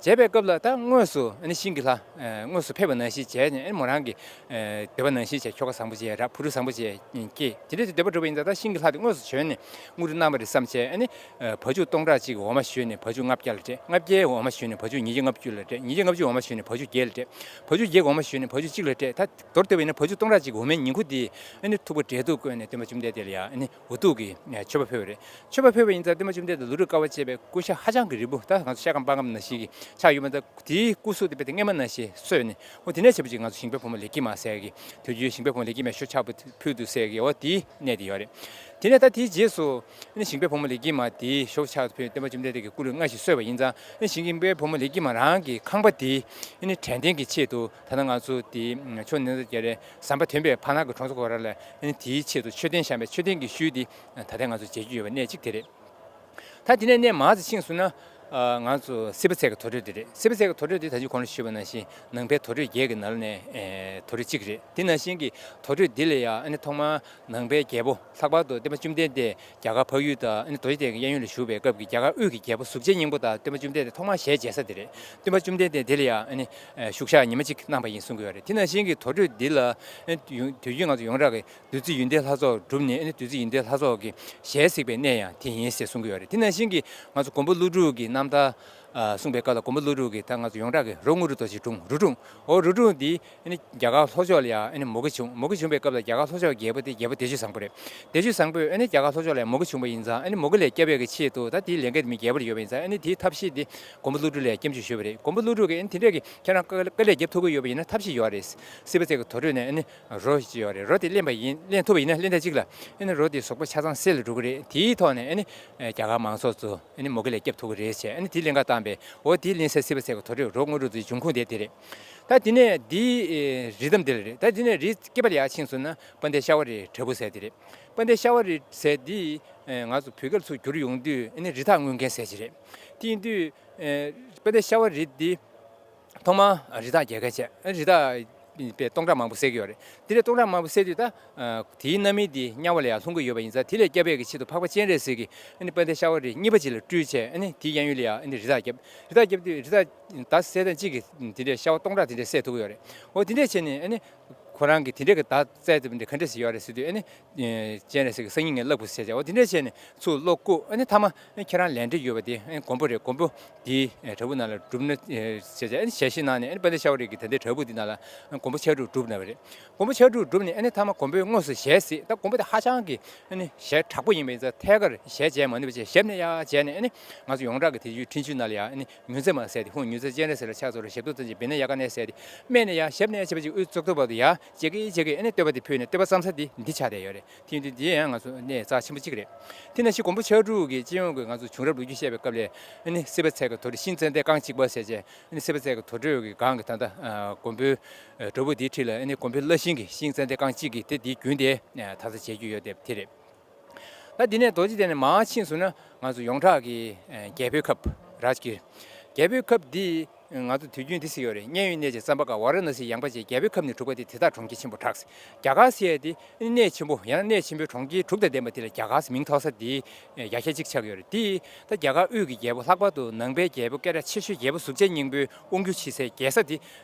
མཇལ་བའི་སྐབས་ལ་ད་དངོས་སུ་ཨ་ནི་ཤིང་གི་ལྷ་ཨ་དངོས་སུ་ཕེབས་པ་ནང་བཞིན་མཇལ་ནས་ཨ་ནི་མོ་རང་གི་ཨ་འདོད་པ་ནང་བཞིན་བྱས་ཁྱོ་ག་བཟང་པོ་བྱས་རག་བུ་ཕྲུག་བཟང་པོ་བྱས་སྐྱེས། དེ་འདྲ་དེ་འདོད་པ་འགྲུབ་པ་ཡིན་ཙང་ད་ཤིང་གི་ལྷ་དེ་དངོས་སུ་བྱོན་ནས་དངོས་གྲུབ་གནང་བ་རེད་བསམ་བྱས་ཨ་ནི་བ་ཕྱུགས་སྟོང་ཕྲག་གཅིག་གི་འོ་མ་བཞོས་ནས་བ་ཕྱུགས་ལྔ་བརྒྱ་ལ་སྤྲད། ལྔ་བརྒྱའི་འོ་མ་བཞོས་ནས་བ་ཕྱུགས་ཉིས་བརྒྱ་ལྔ་བཅུ་ལ་སྤྲད། ཉིས་བརྒྱ་ལྔ་བཅུའི་འོ་མ་བཞོས་ནས་བ་ཕྱུགས་བརྒྱད་ལ་སྤྲད། བ་ཕྱུགས་བརྒྱད་ཀྱི་འོ་མ་བཞོས་ནས་བ་ཕྱུགས་གཅིག་ལ་སྤྲད། ད་མདོར་བསྡུས་པ་ཡིན་ན་བ་ཕྱུགས་སྟོང་ཕྲག་གཅིག་གི་འོ་མའི་ཉིང་ཁུ་དེ་ཨ་ནི་ཐུག་པ་འབྲས་ཐུག་བསྐོལ་ནས་སྟོན་པ་བཅོམ་ལྡན་འདས་ལ་ཡ་ཨ་ནི་འུ་ཐུག་གི་མཆོད་པ་ཕུལ་བ་རེད། མཆོད་པ་ཕུལ་བ་ཡིན་ཙང་སྟོན་པ་བཅོམ་ལྡན་འདས་ལོ་དྲུག་དཀའ་བ་སྤྱད་པའི་སྐུ་ཤ་ཧ་ཅང་གི་རིད་པོ། ད་ང་ཚོ་ཤ་སྐམ་པགས་སྐམ་ནང་བཞིན་གྱི་ ཆགས་ཡོད་པ་འདྲ། དེའི་སྐུ་གཟུགས་དེ་རྦད་དེ་སྔས་མ་ནང་བཞིན་བཟོས་ནས། འོ་དེ་ནས་བྱས་པ་ཅིག་ང་ཚོ་ཞིང་པའི་བུ་མོ་ལེགས་སྐྱེས་མ་ཟེར་གི། དུས་རྒྱུན་ཞིང་པའི་བུ་མོ་ལེགས་སྐྱེས་མས་ཤོ་ཆག་པོ་ཕུལ་འདུག་ཟེར་གི། འོ་དེའི་གནས་དེ་ཡོད་རེད། དེ་ནས་ད་དེའི་རྗེས་སུ་ཨ་ནི་ཞིང་པའི་བུ་མོ་ལེགས་སྐྱེས་མ་དེའི་ཤོ་ཆག་ཕུལ་སྟོན་པ་བཅོམ་ལྡན་འདས་ཀྱི་སྐུ་ལུས་སྔར་བཞིན་གསོས་པ་ཡིན་ཙང་། ཨ་ནི་ཞིང་པའི་བུ་མོ་ལེགས་སྐྱེས་མ་རང་གི་ཁང་པ་དེ་ཨ་ནི་དྲན་རྟེན་གྱི་ཆེད་དུ། ད་ལྟ་ང་ཚོ་དེ་ཆུ་ནང་དུ་རྒྱ་རེ་ཟམ་པ་དོན་པའི་ཕ་ནག་གི་གྲོང་ཚོ་སྐོར་ར་ལ། ཨ་ནི་དེའི་ཆེད་དུ་མཆོད་རྟེན་བཞེངས་པའི་མཆོད་རྟེན་གྱི་ཤུལ་དེ་ད་ལྟ་ང་ཚོ་མཇལ་རྒྱུ་ཡོད་པ་གནས་གཅིག་དེ་རེད། ད་དེ་ནས་གནས་མར་ཙམ་ཕྱིན་སོང་ན། ཨ། ང་ཚོ་སི་པ་ཚལ་གྱི་དུར་ཁྲོད་དེ་རེད། སི་པ་ཚལ་གྱི་དུར་ཁྲོད་དེ་ད་ཅི་གོང་ལ་ཞུས་པ་ནང་བཞིན་ནང་པའི་དུར་ཁྲོད་བརྒྱད་ཀྱི་ནང་ནས། ཨེ། དུར་ཁྲོད་གཅིག་རེད། དེ་ནང་བཞིན་གྱི་དུར་ཁྲོད་འདི་ལ་ཡང་ཨ་ནི་ཐོག་མར་ནང་པའི་རྒྱལ་པོ། ལྷག་པར་དུ་སྟོན་པ་བཅོམ་ལྡན་འདས་རྒྱ་གར་འཕགས་ཡུལ་དང་ཨ་ནི་རྡོ་རྗེ་གདན་གྱི་གཡས་གཡོན་ལ་བཞུགས་པའི་སྐབས་ཀྱི་རྒྱ་གར་དབུས་ཀྱི་རྒྱལ་པོ་གཟུགས་ཅན་སྙིང་པོ་དང་སྟོན་པ་བཅོམ་ལྡན་འདས་ཐོག་མར་ཞལ་མཇལ་ས་དེ་རེད། སྟོན་པ་བཅོམ་ལྡན་འདས་དེ་ལ་ཡང་ཨ་ནི་བཞུགས་ཞག་ཉི་མ་གཅིག་གནང་བ་ཡིན་གསུང་གི་ཡོད་རེད། དེ་ནང་བཞིན་གྱི་དུར་ཁྲོད་འདི་ལ་ཨ་ནི་དུས་རྒྱུན་ང་ཚོ་ཡོངས་གྲགས་ཀྱི་བདུད་རྩི་ཡོན་ཏན་ལྷ་ཚོགས་བསྒྲུབས་ནས། ཨ་ནི་བདུད་རྩི་ཡོན་ཏན་ལྷ་ཚོགས་ཀྱི་ཞལ་གཟིགས་པའི་གནས་ཡང་དེ་ཡིན་ཟེར་གསུང་གི་ཡོད་རེད། དེ་ནང་བཞིན་གྱི་ང་ཚོ་མགོན་པོ་ཀླུ་སྒྲུབ་ཀྱི་རྣམ་ཐར། ཨ། གསུངས་པའི་སྐབས་ལ་མགོན་པོ་ཀླུ་སྒྲུབ་ཀྱིས་ད་ང་ཚོ་ཡོངས་གྲགས་ཀྱི་རོ་དངོས་གྲུབ་རྡོ་རྗེའི་སྒྲུང་། རོ་སྒྲུང་། འོ་རོ་སྒྲུང་འདི་ཨ་ནི་རྒྱ་གར་ལྷོ་ཕྱོགས་ལ་ཡང་ཨ་ནི་མུ་གེ་བྱུང་། མུ་གེ་བྱུང་བའི་སྐབས་ལ་རྒྱ་གར་ལྷོ་ཕྱོགས་རྒྱལ་པོ་དེ་རྒྱལ་པོ་བདེ་སྤྱོད་བཟང་པོ་རེད། བདེ་སྤྱོད་བཟང་པོས་ཨ་ནི་རྒྱ་གར་ལྷོ་ཕྱོགས་ལ་མུ་གེ་བྱུང་བ་ཡིན་ཙང་། ཨ་ནི་མུ་གེ་ལས་སྐྱོབ་པའི་གི་ཆེད་དུ། ད་དེའི་ལས་འགན་དེ་མི་རྒྱལ་པོ་ལ་ཡོད་པ་ཡིན་ཙང་། ཨ་ནི་དེའི་ཐབས་ཤེས་དེ་མགོན་པོ་ཀླུ་སྒྲུབ་ལ་ཡང་སྐྱབས་འཇུག་ཞུས་པ་རེད། མགོན་པོ་ཀླུ་སྒྲུབ་ཀྱིས་ཨ་ནི་དེ་འདྲས་ཀྱི་ཁྱེད་རང་དཀའ་ལས་རྒྱབ་ཐུབ་ཀྱི་ཡོད་པ་ཡིན་ན་ཐབས་ཤེས་ཡོད་རེད། སི་པ་ཚལ་གྱི་དུར་ཁྲོད་ནས་ཨ་ནི་རོ་ཅིག་ཡོད་རེད། རོ་དེ་ལེན་པ་ཡིན། ལེན་ཐུབ་པ་ཡིན་ན། ལེན་ཐེངས་གཅིག་ལ་ཨ་ནི་རོ་དེ་གཟུགས་པོ་ཆ་ཚང་གསེར་ལ་འགྲོ་གི་རེད། དེའི་ཐོག་ནས་ཨ་ནི་རྒྱ་གར་མང་ཚོགས་ཚོ་ཨ་ནི་མུ་གེ་ལས་སྐྱོབ་ཐུབ་ཀྱི་རེད་ཟེར། ཨ་ནི་དེ་ལེན་ག་བཏང་པས། འོ་དེ་ལེན་སའི་སི་པ་ཚལ་གྱི་དུར་ཁྲོད་རོ་དངོས་གྲུབ་རྡོ་རྗེའི་འབྱུང་ཁུངས་དེ་དེ་རེད། ད་དེ་ནས་འདིའི་རི་འདབས་འདི་ལ་རེད། ད་དེ་ནས་རི་སྐེད་པ་ལ་ཡར་ཕྱིན་སོང་ན་དཔལ་ལྡན་ཤ་བ་རིའི་བྲག་ཕུག་ཟེར་དེ་རེད། དཔལ་ལྡན་ཤ་བ་རི་ཟེར་འདི་ང་ཚོ་བོད་སྐད་ལ་ཚུར་བསྒྱུར་ཡོང་དུས་ཨ་ནི་རི་དྭགས་རྔོན་མཁན་ཟེར་གྱི་རེད། དེ་ཡིན་དུས་དཔལ་ལྡན་ཤ་བ་རི་འདི་ཐོག་མར་རི་དྭགས་རྒྱག་མཁན་བྱས། རི་དྭགས་པས་སྟོང་ཕྲག་མང་པོ་བསད་ཀྱི་ཡོད་རེད། དེ་ལས་སྟོང་ཕྲག་མང་པོ་བསད་དུས། ད་དེའི་རྣམ་སྨིན་དེ་དམྱལ་བ་ལ་ཡང་ལྷུང་གི་ཡོད་པ་ཡིན་ཙང་། དེ་ལས་སྐྱོབ་པའི་གི་ཆེད་དུ་འཕགས་པ་སྤྱན་རས་གཟིགས་ཀྱིས་ཨ་ནི་དཔལ་ལྡན་ཤ་བ་རི་གཉིས་པ་ཅིག་ལ་སྤྲུལ་བྱས། ཨ་ནི་དེའི་གཡས་གཡོན་ལ་ཡང་ཨ་ནི་རི་དྭགས་བརྒྱབ། རི་དྭགས་བརྒྱབ་དུས་རི་དྭགས་མདའ་གསད་སྟངས་གཅིག་གིས་དེ་འདྲའི་ཤ་བ་སྟོང་ཕྲག་དེ་འདྲ་བསད་ཐུབ་ཀྱི་ཡོད་རེད། འོ་དེ་འདྲས་བྱས་ནས་ཨ་ནི་ཁོ་རང་གིས་དེ་འདྲའི་གི་མདའ་རྩལ་དེ་འདྲ་ག་འདྲས་སེ་ཡོད་རེད་ཟེར་དུས། ཨ་ནི་སྤྱན་རས་གཟིགས་ཀྱིས་སང་ཉིན་ངས་བསླབ་དགོས་ཟེར་བྱས། འོ་དེ་འདྲས་བྱས་ནས་ཚུར་བློ་བཀུག་ཨ་ནི་མཐའ་མ་ཨ་ནི་ཁྱེད་རང་ལས་འབྲས་ཡོད་པ་དེ་ཨ་ནི་མགོན་པོ་རེད། མགོན་པོ་དེའི་བྲག་ཕུག་ནང་ལ་སྒྲུབ་ན་ཟེར་བྱས། ཨ་ནི་ཞལ་བཞེས་གནང་ནས། ཨ་ནི་དཔལ་ལྡན་ཤ་བ་རི་གི་ད་ལྟའི་བྲག་ཕུག་འདི་ནང་ལ་མགོན་པོ་ཕྱག་དྲུག་སྒྲུབ་གནང་བ་རེད། མགོན་པོ་ཕྱག་དྲུག་སྒྲུབ་ནས་ཨ་ནི་མཐའ་མ་མགོན་པོས་དངོས་སུ་ཞལ་གཟིགས། ད་མགོན་པོ་དེ་ཧ་ཅང་གི་ཨ་ནི་ཞལ་དྲག་པོ་ཡིན་པ་ཡིན་ཙང་ཐད་ཀར་ཞལ་མཇལ་མ་ནུས་པ་བྱས། ཞབས་ནས་ཡར་མཇལ་ནས། ཨ་ནི་ང་ཚོ་ཡོངས་གྲགས་ཀྱི་དེ་ཡུལ་འཕྲིན་བཅོལ་ནང་ལ་ཡང་ཨ་ནི་ཉུང་མཛེས་མ་ཟེར་དེ། ཧཱུྃ་ཉུང་མཛེས་སྤྱན་རས་གཟིགས་ལ་ཕྱག་འཚལ་ལོ། ཞབས་ཏོག་ཙམ་ཅིག་བི་ནཱ་ཡ་ག་ནཱ་ཟེར་དེ། སྨད་ནས་ཡར་ཞབས་ནས་ཕྱེད་པ་ཅིག་དབུའི་གཙུག་ཏོར་བར་དུ་ཡར་མཇལ་གི་མཇལ་གི། ཨ་ནི་བསྟོད་པ་དེ་ཕུལ་ནས། བསྟོད་པ་བརྩམས་ས་དེ་འདི་ཆགས་བསྡད་ཡོད་རེད། དེ་ཡིན་དུས་འདི་ཡང་ང་ཚོ་གནས་རྩ་ཆེན་པོ་གཅིག་རེད། དེ་ནང་བཞིན་མགོན་པོ་ཕྱག་དྲུག་གི་སྤྱི་ཡོངས་ཀྱི་ང་ཚོ་བྱུང་རབས་ལོ་རྒྱུས་བཤད་པའི་སྐབས་ལ། ཨ་ནི་སི་པ་ཚལ་གྱི་དུར་ཁྲོད་ཤིང་ཙན་དན་རྐང་གཅིག་པ་ཟེར་བྱས། ཨ་ནི་སི་པ་ཚལ་གྱི་དུར་ཁྲོད་ཀྱི་སྒང་གི་ད་ལྟ་ཨ་མགོན་པོའི་བྲག་ཕུག་དེའི་འཁྲིས་ལ། ཨ་ནི་མགོན་པོའི་བླ་ཤིང་གི་ཤིང་ཙན་དན་རྐང་གཅིག་གི་དེ། དེའི་རྒྱུན་དེ་ད་ལྟ་མཇལ་རྒྱུ་ཡོད་དེ་དེ་རེད། ད་འདི་ནས་རྡོ་རྗེ་གདན་ནས་མར་ཕྱིན་སོང་ན་ང་ཚོ་ཡོངས་གྲགས་ཀྱི་ཨ་རྒྱལ་པོའི་ཁབ། རཱཇ་གིར། རྒྱལ་པོའི་ཁབ་འདི་ང་ཚོ་དུས་རྒྱུན་འདི་ཟེར་ཡོད་རེད། མཉན་ཡོད་གནས་ཀྱི་ཙམ་པ་ག་ཝཱ་ར་ཎ་སི་ཡངས་པ་ཅན། རྒྱལ་པོའི་ཁབ་ནི་དྲུག་པ་སྟེ། དེ་དག་གྲོང་ཁྱེར་ཆེན་པོར་གྲགས། རྒྱ་གར་ཟེར་ཡས་དེ་ཨ་ནི་གནས་ཆེན་པོ། ཡང་ན་གནས་ཆེན་པོའི་གྲོང་ཁྱེར་དྲུག་དང་ལྡན་པ་དེ་ལ་རྒྱ་གར་ཟེར་མིང་ཐོགས་ས་དེའི་ཡ་གྱལ་གཅིག་ཆགས་ཡོད་རེད། དེ་ད་རྒྱ་གར་དབུས་ཀྱི་རྒྱལ་པོ། ལྷག་པར་དུ་ནང་པའི་རྒྱལ་པོ་སྐད་གྲགས་ཆེ་ཤོས་རྒྱལ་པོ་གཟུགས་ཅན་སྙིང་པོའི་དབང་སྒྱུར་བྱེད་སའི་རྒྱལ་ས་དེ།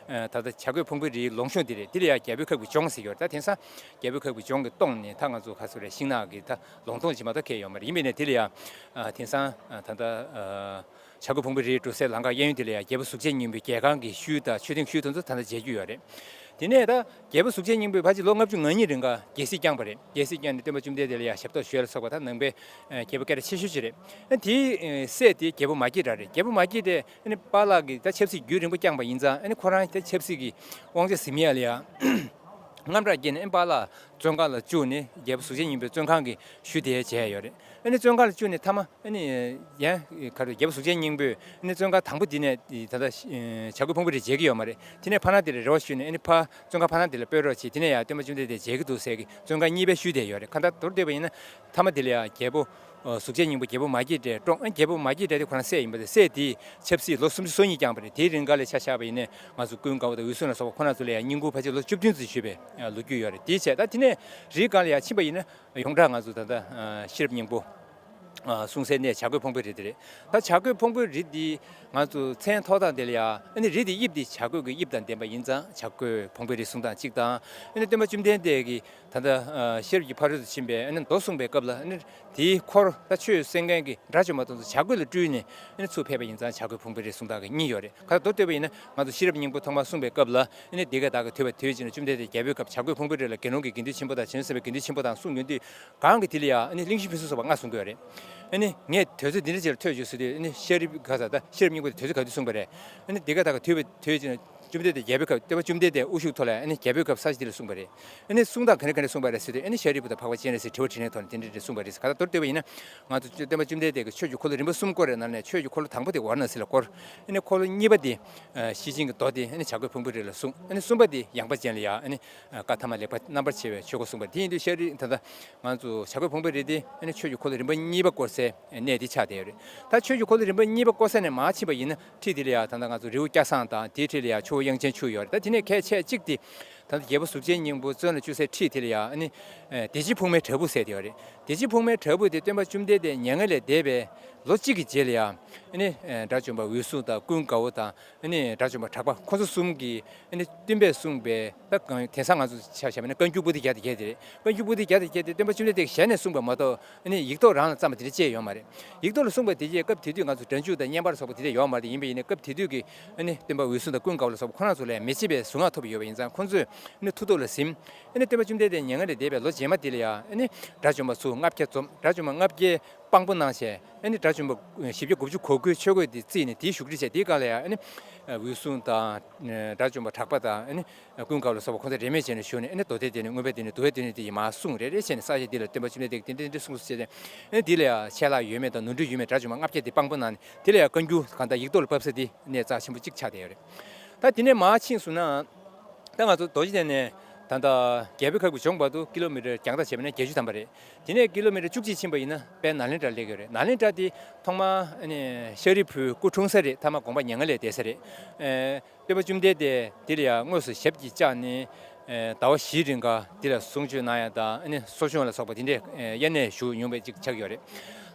ད་ལྟ་བྱ་རྒོད་ཕུང་པོའི་རིའི་ལུང་གཤོང་དེ་རེད། དེ་ལ་ཡང་རྒྱལ་པོའི་ཁབ་ཀྱི་ལྗོངས་ཟེར་ཡོད་རེད། ད་དེང་སང་རྒྱལ་པོའི་ཁབ་ཀྱི་ལྗོངས་ཀྱི་སྟེང་ནས་ད་ང་ཚོ་ག་ཚོད་རེད། ཤིང་ནགས་ཀྱི་ད་ལུང་སྟོང་ཅིག་མ་གཏོགས་གང་ཡང་ཡོད་མ་རེད། ཡིན་པས་ན་དེ་ལ་ཡང་དེང་སང་ད་ལྟ་བྱ་རྒོད་ཕུང་པོའི་རིར་འགྲོ་སའི་ལམ་ཁ་གཡས་གཡོན་དེ་ལ་ཡང་རྒྱལ་པོ་གཟུགས་ཅན་སྙིང་པོའི་རྒྱལ་ཁང་གི་ཤུལ་དང་མཆོད་རྟེན་ཤུལ་དེ་ཚོ་ད་ལྟ་མཇལ་རྒྱུ་ཡོད་རེད། དེ་ནས་ད་རྒྱལ་པོ་གཟུགས་ཅན་སྙིང་པོས་ཕལ་ཆེར་ལོ་ལྔ་བཅུ་ང་གཉིས་རིང་ག་རྒྱལ་སྲིད་བསྐྱངས་པ་རེད། རྒྱལ་སྲིད་བསྐྱངས་ནས་སྟོན་པ་བཅོམ་ལྡན་འདས་ལ་ཡང་ཞབས་ཏོག་ཞུ་ཡ་ལ་སོགས་པ། ད་ནང་པའི་རྒྱལ་པོ་སྐད་གྲགས་ཆེ་ཤོས་ཅིག་རེད། དེའི་སྲས་དེ་རྒྱལ་པོ་མ་སྐྱེས་དགྲ་རེད། རྒྱལ་པོ་མ་སྐྱེས་དགྲས་ཨ་ནི་པཱ་ལགས་ཀྱིས་ད་ཆབ་སྲིད་རྒྱུན་རིང་པོ་བསྐྱངས་པ་ཡིན་ཙང་། ཨ་ནི་ཁོ་རང་ད་ཆབ་སྲིད་ཀྱི་དབང་ཆ་ཟིན་ཡ་ལ་ཡང་དངངས་སྐྲག་སྐྱེས་ནས། ཨ་ནི་པཱ་ལགས་བཙོན་ཁང་ལ་བཅུག་ནས། རྒྱལ་པོ་གཟུགས་ཅན་སྙིང་པོའི་བཙོན་ཁང་གི་ཤུལ་དེར་མཇལ་ཡོད་རེད། ཨ་ནི་བཙོན་ཁང་ལ་བཅུག་ནས་མཐའ་མ་ཨ་ནི་ཡང་ག་རེ། རྒྱལ་པོ་གཟུགས་ཅན་སྙིང་པོས་ཨ་ནི་བཙོན་ཁང་དང་པོ་འདི་ནས་ད་ལྟ་བྱ་རྒོད་ཕུང་པོའི་རི་མཇལ་གྱི་ཡོད་མ་རེད། དེ་ནས་ཕ་ནག་དེ་ལ་རེ་བ་ཞུས་ནས། ཨ་ནི་ཕ་བཙོན་ཁང་ཕ་ནག་དེ་ལ་སྤོས་རོགས་བྱེད། དེ་ནས་ཡང་སྟོན་པ་བཅོམ་ལྡན་འདས་མཇལ་གྱི་འདུག་ཟེར་གི། བཙོན་ཁང་གཉིས་པའི་ཤུལ་དེར་ཡོད་རེད། གང་ལྟར་མདོར་བསྡུས་པ་ཡིན་ན་མཐའ་མ་དེ་ལ་ཡང་རྒྱལ་པོ་གཟུགས་ཅན་སྙིང་པོ་རྒྱལ་པོ་མ་སྐྱེས་དགྲས་བཀྲོངས། ཨ། རྒྱལ་པོ་མ་སྐྱེས་དགྲ་དེ་ཁོ་རང་སྲས་ཡིན་པ་རེད། སྲས་དེས་ཆབ་སྲིད་ལོ་སུམ་ཅུ་སོ་གཉིས་བསྐྱངས་པ་རེད། དེའི་རིང་ག་ལ་ཆ་བཞག་པ་ཡིན་ན་ང་ཚོ་ཀུན་དགའ་བོ་དང་འོད་སྲུང་ལ་སོགས་པ་ཁོ་རང་ཚོ་ལ་ཡང་བསྙེན་བཀུར་ཕལ་ཆེར་ལོ་བཅུ་བདུན་ཙམ་ཞུས་པའི་ལོ་རྒྱུས་ཡོད་རེད། དེའི་ཆེད་ད་དེ་ནས་རིའི་སྒང་ལ་ཡང་ཕྱིན་པ་ཡིན་ན། ཡོངས་གྲགས་ང་ཚོ་ད་ལྟ་ཤེས་རབ་སྙིང་པོ་གསུང་སའི་གནས་བྱ་རྒོད་ཕུང་པོའི་རི་དེ་རེད། ད་བྱ་རྒོད་ཕུང་པོའི་རི་འདི་ང་ཚོ་མཚན་ཐོགས་སྟངས་དེ་ལ་ཡང་། ཨ་ནི་རི་དེའི་དབྱིབས་དེ་བྱ་རྒོད་ཀྱི་དབྱིབས་དང་ལྡན་པ་ཡིན་ཙང་བྱ་རྒོད་ཕུང་པོའི་རི་གསུང་སྟངས་གཅིག་དང་། ཨ་ནི་སྟོན་པ་བཅོམ་ལྡན་འདས་ཀྱིས་ད་ལྟ་ཤེས་རབ་ཀྱི་ཕ་རོལ་ཏུ་ཕྱིན་པའི་ཨ་ནི་མདོ་གསུངས་པའི་སྐབས་ལ། ཨ་ནི་དེའི་འཁོར་ད་ཆོས་གསན་མཁན་གྱི་དགྲ་བཅོམ་པ་དེ་ཚོ་བྱ་རྒོད་ལ་སྤྲུལ་ནས་ཨ་ནི་ཚུར་ཕེབས་པ་ཡིན་ཙང་བྱ་རྒོད་ཕུང་པོའི་རི་གསུང་སྟངས་ཀྱི་གཉིས་ཡོད་རེད། ཁ་མདོར་བསྡུས་པ་ཡིན་ན་ང་ཚོ་ཤེས་རབ་སྙིང་པོ་ཐོག་མར་གསུངས་པའི་སྐབས་ལ། ཨ་ནི་འདི་ག་བདག་གིས་ཐོས་པ་དུས་གཅིག་ན། བཅོམ་ལྡན་འདས་རྒྱལ་པོའི་ཁབ་བྱ་རྒོད་ཕུང་པོའི་རི་ལ་དགེ་སློང་གི་དགེ་འདུན་ཆེན་པོ་དང་། བྱང་ཆུབ་སེམས་དཔའི་དགེ་འདུན་ཆེན་པོ་དང་གསུངས་ཡོང་དུས། གང་གི་དེ་ལ་ཡང་ཨ་ནི་གླིང་བཞི་ཕུན་སུམ་ཚོགས་པ་ལྔ་གསུང་གི་ཡོད་རེད། ཨ་ནི་ངས་དུས་ཚོད་འདི་འདྲ་ཅིག་ལ་ཐོས་བྱུང་ཟེར་དུས། ཨ་ནི་ཤཱ་རིའི་བུ་ག་ས་ད་ཤཱ་རིའི་བུ་སྙིང་པོ་དེ་དུས་ཚོད་ག་དུས་གསུངས་པ་རེད། ཨ་ནི་འདི་ག་ད་ག་དུས་བ་དུས་ཅིག་ན་བཅོམ་ལྡན་འདས་རྒྱལ་པོའི་ཁབ། སྟོན་པ་བཅོམ་ལྡན་འདས་དབུ་བཞུགས་ཐོག་ལ། ཨ་ནི་རྒྱལ་པོའི་ཁབ་ས་གཞི་འདི་ལ་གསུངས་པ་རེད། ཨ་ནི་གསུང་སྟངས་ག་འདྲ་ག་འདྲ་གསུངས་པ་རེད་ཟེར་དུས། ཨ་ནི་ཤཱ་རིའི་བུ་དང་འཕགས་པ་སྤྱན་རས་གཟིགས་དྲི་བ་དྲིས་ལན་ཐོག་ནས་དེ་འདྲ་འདྲ་གསུངས་པ་རེད་ཟེར། ག་ད་མདོར་བསྡུས་པ་ཡིན་ན། ང་ཚོ་སྟོན་པ་བཅོམ་ལྡན་འདས་ཀྱིས་ཆོས་ཀྱི་འཁོར་ལོ་རིམ་པ་གསུམ་བསྐོར་བའི་ནང་ནས། ཆོས་ཀྱི་འཁོར་ལོ་རིམ་པ་གསུམ་བསྐོར་བའི་ནང་ནས་ཆོས་ཀྱི་འཁོར་ལོ་གཉིས་པ་དེ། ཨ་ཤེར་ཕྱིན་གྱི་མདོ་དེ་ཨ་ནི་བྱ་རྒོད་ཕུང་པོའི་རི་ལ་གསུངས། ཨ་ནི་གསུམ་པ་དེ་ཡངས་པ་ཅན་ལ་ཡ། ཨ་ནི་ཨ་བཀའ་ཐ་མ་ལེགས་པ་རྣམ་པར་ཕྱེ་བའི་ཆོས་འཁོར་གསུངས་པ་རེད། དེ་ཡིན་དུས་ཤཱ་རིའི། ད་ལྟ་ང་ཚོ་བྱ་རྒོད་ཕུང་པོའི་རི་དེ་ཨ་ནི་ཆོས་ཀྱི་འཁོར་ལོ་རིམ་པ་གཉིས་པ་བསྐོར་སའི་གནས་དེ་ཆགས་བསྡད་ཡོད་རེད། ད་ཆོས་ཀྱི་འཁོར་ལོ་རིམ་པ་གཉིས་པ་བསྐོར་ས་ནས་མར་ཕྱིན་པ་ཡིན་ན། འཁྲིས་དེ་ལ་ཡ་ད་ལྟ་ང་ཚོ་རི་བོ་སྐྱ་བསང་དང་། དེའི་འཁྲིས་ལ་ཡ་ཆུ་བོ་དབྱངས་ཅན་ཆུ་ཡོད་རེད། ད་དེ་ནས་གལ་ཆེ་གཅིག་དེ། ད་ལྟ་རྒྱལ་པོ་གཟུགས་ཅན་སྙིང་པོ་བཙོན་ལ་བཅུག་སའི་འཁྲིས་དེ་ལ་ཡ། ཨ་ནི་ཨ་བདེ་སྐྱིད་ཕུག་མའི་བྲག་ཕུག་ཟེར་དེ་ཡོད་རེད། བདེ་སྐྱིད་ཕུག་མའི་བྲག་ཕུག་དེ་སྟོན་པ་བཅོམ་ལྡན་འདས་མྱ་ངན་ལས་འདས་པའི་ལོ་གཅིག་གི་རྗེས་ལ་ཡ། ཨ་ནི་ཨ་དགྲ་བཅོམ་པ་འོད་སྲུང་དང་ཀུན་དགའ་བོ་དང་། ཨ་ནི་དགྲ་བཅོམ་པ་གྲགས་པ། ཁོ་ཚོ་གསུམ་གྱིས་ཨ་ནི་སྟོན་པས་གསུངས་པའི། ད་གང་དེང་སང་ང་ཚོ་ཆ་བཞག་པ་ན་བཀའ་འགྱུར་པོ་ཏི་བརྒྱ་དང་བརྒྱད་དེ་རེད། བཀའ་འགྱུར་པོ་ཏི་བརྒྱ་དང་བརྒྱད་དེ་སྟོན་པ་བཅོམ་ལྡན་འདས་ཀྱིས་ཞལ་ནས་གསུངས་པ་མ་གཏོགས། ཨ་ནི་ཡིག་ཐོག་རང་ལ་བརྩམས་པ་དེ་འདྲ་ཅིག་ཡོད་མ་རེད། ཡིག་ཐོག་ལ་གསུངས་པ་དེ་རྗེས་སྐབས་དེ་དུས་ང་ཚོ་སྒྲ་འཇུག་དང་བརྙན་པར་སོགས་པ་དེ་འདྲ་ཡོད་མ་རེད། ཡིན་པ་ཡིན་ནའི་སྐབས་དེ་དུས་ཀྱི་ཨ་ནི་སྟོན་པ་འོད་སྲུང་དང་ཀུན་དགའ་བོ་ལ་སོགས་པ་ཁོ་རང་ཚོ་ལ་མི་ཕྱེད་པའི་གཟུངས་སྔགས་ཐོབ་ཡོད་པ་ཡིན་ཙང་། ཁོ་ཚོས་ཨ་ནི་མཐུ་སྟོབས་ལ་གཟིམ། ཨ་ནི་སྟོན་པ་བཅོམ་ལྡན་འདས་མྱ་ངན་ལས་འདས་པའི་ལོ་རྗེས་མ་དེ་ལ་ཡ། ཨ་ནི་དགྲ་བཅོམ་པ་ཚུར་ལྔ་བརྒྱ་འཛོམས། དགྲ་བཅོམ་པ་ལྔ་བརྒྱས་དཔང་པོ་གནང་བྱས། ཨ་ནི་དགྲ་བཅོམ་པ་བཞི་བརྒྱ་དགུ་བཅུ་གོ་དགུའི་ཆོས་གོས་དེ་བརྩིས་ནས་དེའི་བཞུགས་ཁྲི་བྱས། དེའི་སྒང་ལ་ཡ་ཨ་ནི་འོད་སྲུང་དང་། དགྲ་བཅོམ་པ་གྲགས་པ་དང་། ཨ་ནི་ཀུན་དགའ་བོ་ལ་སོགས་པ་ཁོང་ཚོ་རེས་མོས་བྱས་ནས་བཞུགས་ནས། ཨ་ནི་མདོ་སྡེ་དེ་ནས་མངོན་པ་དེ་ནས་འདུལ་བ་དེ་ནས་དེ་ཡི་མར་གསུངས། རེ་རེ་བྱས་ནས་ས་ཆ་འདི་ལ་སྟོན་པ་བཅོམ་ལྡན་འདས་ཀྱིས་དེ་འདྲ་དེ་འདྲ་གསུངས་སོ་ཟེར་ནས། ཨ་ནི་འདི་ལ་ཡ་ཆད་ལྷག་ཡོད་མེད་དང་ནོར་འཁྲུལ་ཡོད་མེད་དགྲ་བཅོམ་པ་ལྔ་བརྒྱ་དེ་དཔང་པོ་གནང་ནས། དེ་ལ་ཡ་བཀའ་འགྱུར་གང་ལྟར་ཡིག་ཐོག་ལ་ཕབ་ས་དེ་གནད་རྩ་ཆེན་པོ་གཅིག་ཆགས་བསྡད་ཡོད་རེད། ད་དེ་ནས་མར་ཕྱིན་སོང་ན། ད་ང་ཚོ་རྡོ་རྗེ་གདན་ནས་ད་ལྟ་རྒྱལ་པོའི་ཁབ་ཀྱི་ལྗོངས་བར་དུ་ཀི་ལོ་མི་ཊར་རྒྱང་ཐག་བྱས་པ་ན་བརྒྱད་ཅུ་ཐམ་པ་རེད། དེ་ནས་ཀི་ལོ་མི་ཊར་བཅུ་གཅིག་ཕྱིན་པ་ཡིན་ན་དཔལ་ནཱ་ལེནྡྲར་སླེབས་ཀྱི་ཡོད་རེད། ནཱ་ལེནྡྲ་དེ་ཐོག་མར་ཨ་ནི་ཤཱ་རིའི་བུའི་སྐུ་འཁྲུངས་ས་རེད། ཐ་མ་དགོངས་པ་མྱ་ངན་ལས་འདས་ས་རེད། ཨེ། སྟོན་པ་བཅོམ་ལྡན་འདས་དེ་ལ་ཡང་དངོས་སུ་ཞབས་ཀྱིས་བཅགས་ནས། ཨེ། ཟླ་བ་བཞིའི་རིང་ག་དེ་ལ་གསུང་ཆོས་གནང་ཡ་དང་། ཨ་ནི་གསོ་སྦྱོང་ལ་སོགས་པ་དེ་འདྲས་ཨེ་དབྱར་གནས་བཞུགས་མྱོང་བའི་ཅིག་ཆགས་ཡོད་རེད།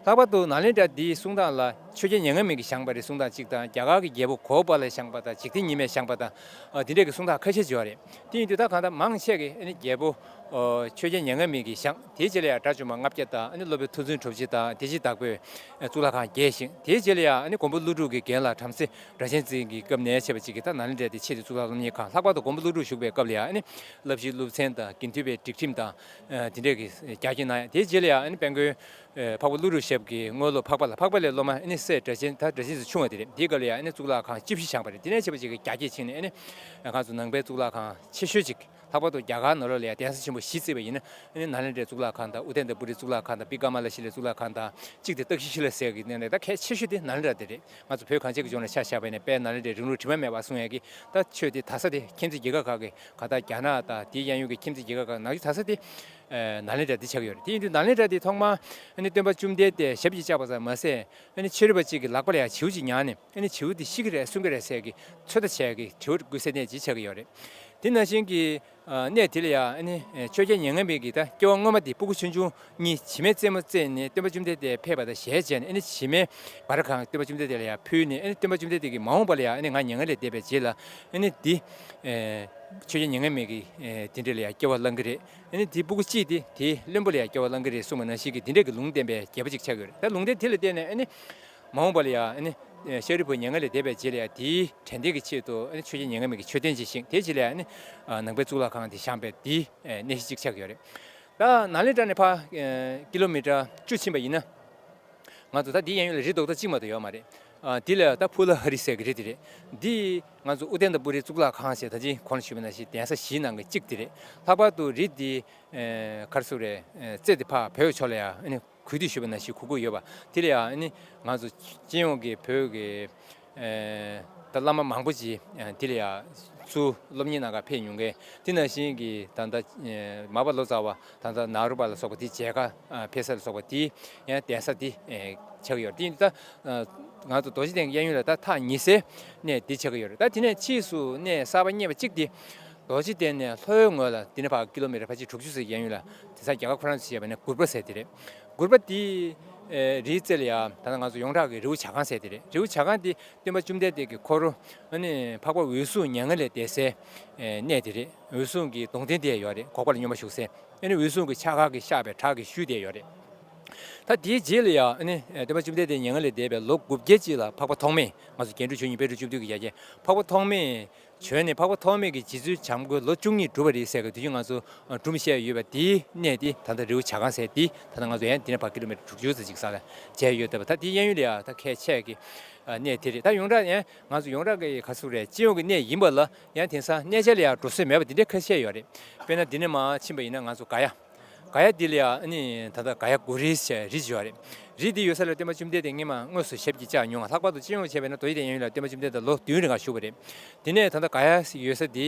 ལྷག་པར་དུ་ནཱ་ལེནྡྲ་འདིའི་གསུང་སྟངས་ལ་ཆོས་རྒྱལ་མྱ་ངན་མེད་ཀྱིས་བཞེངས་པ་རེད་གསུང་སྟངས་གཅིག་དང་། རྒྱ་གར་གྱི་རྒྱལ་པོ་གོ་པཱ་ལས་བཞེངས་པ་དང་། འཇིག་རྟེན་ཉི་མས་བཞེངས་པ་དང་། ཨ། དེ་འདྲས་ཀྱི་གསུང་སྟངས་ཁ་ཤས་ཅིག་ཡོད་རེད། དེ་ཡིན་དུས་ད་གང་ལྟར་མང་ཆེ་གིས་ཨ་ནི་རྒྱལ་པོ་ཨོ་ཆོས་རྒྱལ་མྱ་ངན་མེད་ཀྱིས་བཞེངས། དེའི་རྗེས་ལ་ཡང་དགྲ་བཅོམ་པ་ལྔ་བརྒྱ་དང་། ཨ་ནི་སློབ་དཔོན་མཐར་ཕྱིན་གྲུབ་རྗེ་དང་། བདེ་བྱེད་བདག་པོས་གཙུག་ལག་ཁང་བརྒྱད་བཞེངས། དེའི་རྗེས་ལ་ཡང་ཨ་ནི་མགོན་པོ་ཀླུ་སྒྲུབ་ཀྱི་རྒན་ལགས་བྲམ་ཟེ་སྒྲ་གཅན་འཛིན་གྱི་སྐབས་ནས་བྱས་པ་ཅིག་གིས་ད་ནཱ་ལེནྡྲ་དེ་ཆེས་མཐོའི་གཙུག་ལག་སློབ་གཉེར་ཁང་། ལྷག་པར་དུ་མགོན་པོ་ཀླུ་སྒྲུབ་བཞུགས་པའི་སྐབས་ལ་ཡང་ཨ་ནི་བསླབ་གཞིའི་སློབ་ཚན་དང་། དགེ་འདུན་པའི་སྒྲིག་ཁྲིམས་དང་། ཨ། དེ་འདྲས་ཀྱི་རྒྱ་སྐྱེད་གནང་ཡ། དེའི་རྗེས་ལ་ཡང་ཨ་ནི་དཔལ་མགོན་འཕགས་པ་ཀླུ་སྒྲུབ་ཞབས་ཀྱིས་དངོས་སློབ་འཕགས་པ་ལ། འཕགས་པ་ལས་སློབ་མ་ཨ་ནི་སྲས་སྒྲ་གཅན། ད་སྒྲ་གཅན་འཛིན་ཆུང་བ་དེ་རེད། དེའི་སྐབས་ལ་ཡང་ཨ་ནི་གཙུག་ལག་ཁང་བཅུ་བཞི་བཞེངས་པ་རེད། དེ་ནས་བྱས་པ་ཅིག་གིས་རྒྱ་སྐྱེད་ཕྱིན་ནས། ཨ་ནི་ང་ཚོ་ནང་པའི་གཙུག་ལག་ཁང་ཆེ་ཤོས་ཅིག། ལྷག་པར་དུ་རྒྱ་གར་ནང་ལོགས་ལ་ཡང་གདན་ས་ཆེན་པོ་བཞི་བརྩིས་པ་ཡིན་ན། ཨ་ནི་ནཱ་ལེནྡྲའི་གཙུག་ལག་ཁང་དང་། ཨུ་ཏནྟ་པུ་རིའི་གཙུག་ལག་ཁང་དང་། པི་ཀ་མ་ལ་ཤི་ལའི་གཙུག་ལག་ཁང་དང་། གཅིག་དེ་ཏཀ་ཤི་ཤི་ལ་ཟེར་གྱི་གནས་ནས། ད་གལ་ཆེ་ཤོས་དེ་ནཱ་ལེནྡྲ་དེ་རེད། ང་ཚོ་བོད་གངས་ཅན་གྱི་ལྗོངས་ལ་ཆ་བཞག་པ་ཡིན་ན། དཔལ་ནཱ་ལེནྡྲའི་རིང་ལུགས་དྲི་མ་མེད་པ་གསུང་ཡས་ཀྱི། ད་ཆོས་དེ་དར་ས་དེ་ཁྱིམ་མཚེས་རྒྱལ་ཁབ་ཁག་གི། གང་ལྟར་རྒྱ་ནག་དང་དེའི་གཡས་གཡོན་གྱི་ཁྱིམ་མཚེས་རྒྱལ་ཁབ་ཁག་ནང་བཞིན་དར་ས་དེ་ཨ་ནཱ་ལེནྡྲ་དེ་ཆགས་ཀྱི་ཡོད་རེད། དེ་ཡིན་དུས་ནཱ་ལེནྡྲ་དེ་ཐོག་མར་ཨ་ནི་སྟོན་པ་བཅོམ་ལྡན་འདས་ཞབས་ཀྱིས་བཅགས་པ་ཙམ་མ་ཟད། ཨ་ནི་ཕྱི་རོལ་པ་གཅིག་གི་ལག་པ་ལ་ཡང་བྱིའུ་གཅིག་ཉར་ནས། ཨ་ནི་བྱིའུ་དེ་ཤི་གི་རེད་གསོན་གི་རེད་ཟེར་གྱི་ཚོད་ལྟ་བྱེད་ཀྱི་དྲི་བ་བཀོད་སའི་གནས་ཅིག་ཆགས་ཀྱི་ཡོད་རེད། དེ་ནང་བཞིན་གྱི་ཨ་གནས་དེ་ལ་ཡང་ཨ་ནི་ཆོས་རྒྱལ་མྱ་ངན་མེད་ཀྱིས་ད་སྐྱེ་བ་སྔོན་མ་དེ་སྤུ་གུ་ཆུང་ཆུང་གཉིས་བྱེ་མའི་རྩེད་མོ་རྩེས་ནས་སྟོན་པ་བཅོམ་ལྡན་འདས་ཕེབས་པ་དང་ཞལ་མཇལ་ནས། ཨ་ནི་བྱེ་མའི་འབར་གང་སྟོན་པ་བཅོམ་ལྡན་འདས་ལ་ཡང་ཕུལ་ནས། ཨ་ནི་སྟོན་པ་བཅོམ་ལྡན་འདས་ཀྱིས་མ་འོངས་པ་ལ་ཡང་ཨ་ནི་ང་མྱ་ངན་ལས་འདས་པའི་རྗེས་ལ་ཨ་ནི་འདི་ཨེ་ཆོས་རྒྱལ་མྱ་ངན་མེད་ཀྱིས་ཨེ་དེ་འདྲ་ལ་ཡང་སྐྱེ་བ་བླང་གི་རེད། ཨ་ནི་དེའི་སྤུ་གུ་གཅིག་དེ་དེའི་བློན་པོ་ལ་ཡང་སྐྱེ་བ་བླང་གི་རེད་གསུངས་པ་ནང་བཞིན་གྱི་དེ་འདྲ་གི་ལུང་བསྟན་པའི་རྒྱལ་པོ་ཅིག་ཆགས་ཡོད་རེད། ད་ལུང་བསྟན་དེ་ལ་བརྟེན་ནས་ཨ་ནི་མ་འོངས་པ་ལ་ཡང་ཨ་ནི་ཤཱ་རིའི་བུ་མྱ་ངན་ལས་འདས་པའི་རྗེས་ལ་ཡང་དེའི་དྲན་རྟེན་གྱི་ཆེད་དུ་ཨ་ནི་ཆོས་རྒྱལ་མྱ་ངན་མེད་ཀྱིས་མཆོད་རྟེན་ཅིག་བཞེངས། དེའི་རྗེས་ལ་ཡང་ཨ་ནི་ནང་པའི་གཙུག་ལག་ཁང་དེ་བཞེངས་པའི་དེའི་གནས་གཞི་ཅིག་ཆགས་ཀྱི་ཡོད་རེད། ད་ནཱ་ལེནྡྲ་ནས་ཕར་ཀི་ལོ་མི་ཊར་བཅུ་ཕྱིན་པ་ཡིན་ན། ང་ཚོ་ད་འདི་གཡས་གཡོན་ལ་རི་རྡོག་རྡོག་གཅིག་མ་གཏོགས་ཡོད་མ་རེད། ཨ། འདི་ལ་ད་ཕུ་ལ་ཧ་རི་ཟེར་གྱི་རི་དེ་རེད། འདི་ང་ཚོ་ཨུ་ཏནྟ་པུ་རིའི་གཙུག་ལག་ཁང་ཞེས་ད་ཅི་གོང་ལ་ཞུས་པ་ནང་བཞིན་གདན་ས་བཞིའི་ནང་གི་གཅིག་དེ་རེད། ལྷག་པར་དུ་རི་འདི་ཨེ་ག་རེ་ཟེར་རེད། ཨེ་རྩེ་དེ་ཕར་བོད་ཕྱོགས་ལ་ཡང་ཨ་ནི་གུས་འདུད་ཞུས་པ་ནང་བཞིན་གུག་གུག་ཡོད་པ། དེ་ལ་ཡང་ཨ་ནི་ང་ཚོ་སྤྱི་ཡོངས་ཀྱི་བོད་ཀྱི་ཨེ་ད་བླ་མ་མང་པོ་ཅིག་ཨེ་དེ་ལ་ཡང་ཚུར་སློབ་གཉེར་གནང་གར་ཕེབས་མྱོང་མཁན། དེ་ནང་བཞིན་གྱི་ད་ལྟ་ཨེ་མར་པ་ལོ་ཙཱ་བ་ད་ལྟ་ནཱ་རོ་པ་ལ་སོགས་པ་དེ་མཇལ་ཁ་ཨ་ཕེབས་ས་ལ་སོགས་པ་དེ་ཡང་གདན་ས་དེ་ཨེ་ཆགས་ཀྱི་ཡོད་རེད། དེ་ཡིན་དུས་ད་ཨ་ང་ཚོ་རྡོ་རྗེ་གདན་གྱི་གཡས་གཡོན་ལ་ད་ཐག་ཉེ་སའི་གནས་དེ་ཆགས་ཀྱི་ཡོད་རེད། ད་དེ་ནས་ཕྱིས་སུ་གནས་གསར་པ་རྙེད་པ་གཅིག་དེ་རྡོ་རྗེ་གདན་ནས་ལྷོའི་ངོས་ལ་དེ་ནས་ཕར་ཀི་ལོ་མི་ཊར་ཕལ་ཆེར་དྲུག་ཅུ་ཙམ་གྱི་གཡས་གཡོན་ལ། དེང་སང་རྒྱ་གར་ཁོ་རང་ཚོས་བྱས་པ་ནས་གུར་པ་ཟེར་དེ་རེད། གུར་པ་དེ་ཨེ་རིའི་རྩེ་ལ་ཡ་ད་ལྟ་ང་ཚོ་ཡོངས་གྲགས་ཀྱི་རི་བོ་བྱ་རྐང་ཟེར་དེ་རེད། རི་བོ་བྱ་རྐང་དེ་སྟོན་པ་བཅོམ་ལྡན་འདས་ཀྱི་འཁོར་ཨ་ནི་འཕགས་པ་འོད་སྲུང་མྱ་ངན་ལས་འདས་སའི་ཨེ་གནས་དེ་རེད། འོད་སྲུང་གི་གདུང་རྟེན་དེ་ཡོད་རེད། འགོག་པ་ལ་སྙོམས་པར་ཞུགས་སའི། ཨ་ནི་འོད་སྲུང་གི་ཕྱག་མཁར་གྱི་ཤག་པའི་བྲག་གི་ཤུལ་དེ་ཡོད་རེད། ད་དེའི་རྗེས་ལ་ཡང་ཨ་ནི་སྟོན་པ་བཅོམ་ལྡན་འདས་མྱ་ངན་ལས་འདས་པའི་ལོ་དགུ་བརྒྱ་ཅིག་ལ་འཕགས་པ་ཐོགས་མེད། ང་ཚོ་རྒྱན་དྲུག་མཆོག་གཉིས་དཔལ་སྤྲུལ་བཅུ་བདུན་གྱི་ཡ་གྱལ་འཕགས་པ་ཐོགས་མེད་བྱོན་ནས། འཕགས་པ་ཐོགས་མེད་ཀྱི་རྗེ་བཙུན་བྱམས་མགོན་ལོ་བཅུ་གཉིས་སྒྲུབ་པ་རེད་ཟེར་གི་དུས་རྒྱུན་ང་ཚོ་སྒྲུང་བཤད་ཡོད་པ་དེའི་གནས་དེ་ད་ལྟ་རི་བོ་བྱ་རྐང་ཟེར་དེ། ད་ལྟ་ང་ཚོ་ཡང་འདི་ནས་ཕར་ཀི་ལོ་མི་ཊར་དྲུག་ཅུ་ཙམ་ཅིག་ས་ལ་མཇལ་ཡོད་བསྡད་པ། ད་དེའི་གཡས་གཡོན་ལ་ཡང་ད་ཁལ་ཆེ་གི་གནས་དེ་རེད། ད་ཡོངས་གྲགས་ཡང་ང་ཚོ་ཡོངས་གྲགས་ཀྱི་ག་ཚོད་རེད། སྤྱི་ཡོངས་ཀྱི་གནས་ཡིན་པ་ལ་ཡང་དེང་སང་གནས་མཇལ་ལ་ཡང་འགྲོ་སྲོལ་མེད་པ་འདི་འདྲའི་ཁ་ཤས་ཡོད་རེད། དཔེར་ན་འདི་ནས་མར་ཕྱིན་པ་ཡིན་ན་ང་ཚོ་ག་ཡ། ག་ཡ་འདི་ལ་ཡང་ཨ་ནི་ད་ལྟ་ག་ཡ་གུ་རི་ཟེར་རི་ཅིག་ཡོད་རེད། རི་འདི་ཡོད་ས་ལ་སྟོན་པ་བཅོམ་ལྡན་འདས་སྔོན་མ་དངོས་སུ་ཞབས་ཀྱིས་བཅགས་མྱོང་བ། ལྷག་པར་དུ་སྤྱི་ཡོངས་བྱས་པ་ཡིན་ན་མདོ་ཡི་དེབ་ཡན་ཡོད་ལ་སྟོན་པ་བཅོམ་ལྡན་འདས་ལོ་བདུན་རིང་ག་བཞུགས་པ་རེད། དེ་ནས་ད་ལྟ་ག་ཡ་ཡོད་ས་འདི་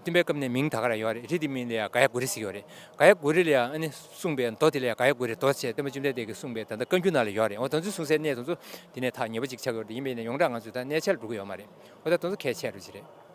སྟོན་པའི་སྐབས་ནས་མིང་ད་ག་རང་ཡོད་རེད། རི་འདི་མིང་ལ་ཡང་ག་ཡ་གུ་རི་ཟེར་ཡོད་རེད། ག་ཡ་གུ་རི་ལ་ཡང་ཨ་ནི་གསུངས་པའི་མདོ་དེ་ལ་ཡང་ག་ཡ་གུ་རི་མདོ་བྱས་སྟོན་པ་བཅོམ་ལྡན་འདས་ཀྱིས་གསུངས་པའི་ད་ལྟ་བཀའ་འགྱུར་ནང་ལ་ཡོད་རེད། འོ་དེ་ཚོ་གསུང་སའི་གནས་དེ་ཚོ་འདི་ནས་ཐག་ཉེ་པོ་ཅིག་ཆགས་ཡོད་རེད། ཡིན་པས་ན་ཡོངས་གྲགས་ང་ཚོས་ད་གནས་མཇལ་འགྲོ་གི་ཡོད་མ་རེད། འོ་ད་དེ་ཚོ་གལ་ཆེ་རུ་ཅིག་རེད།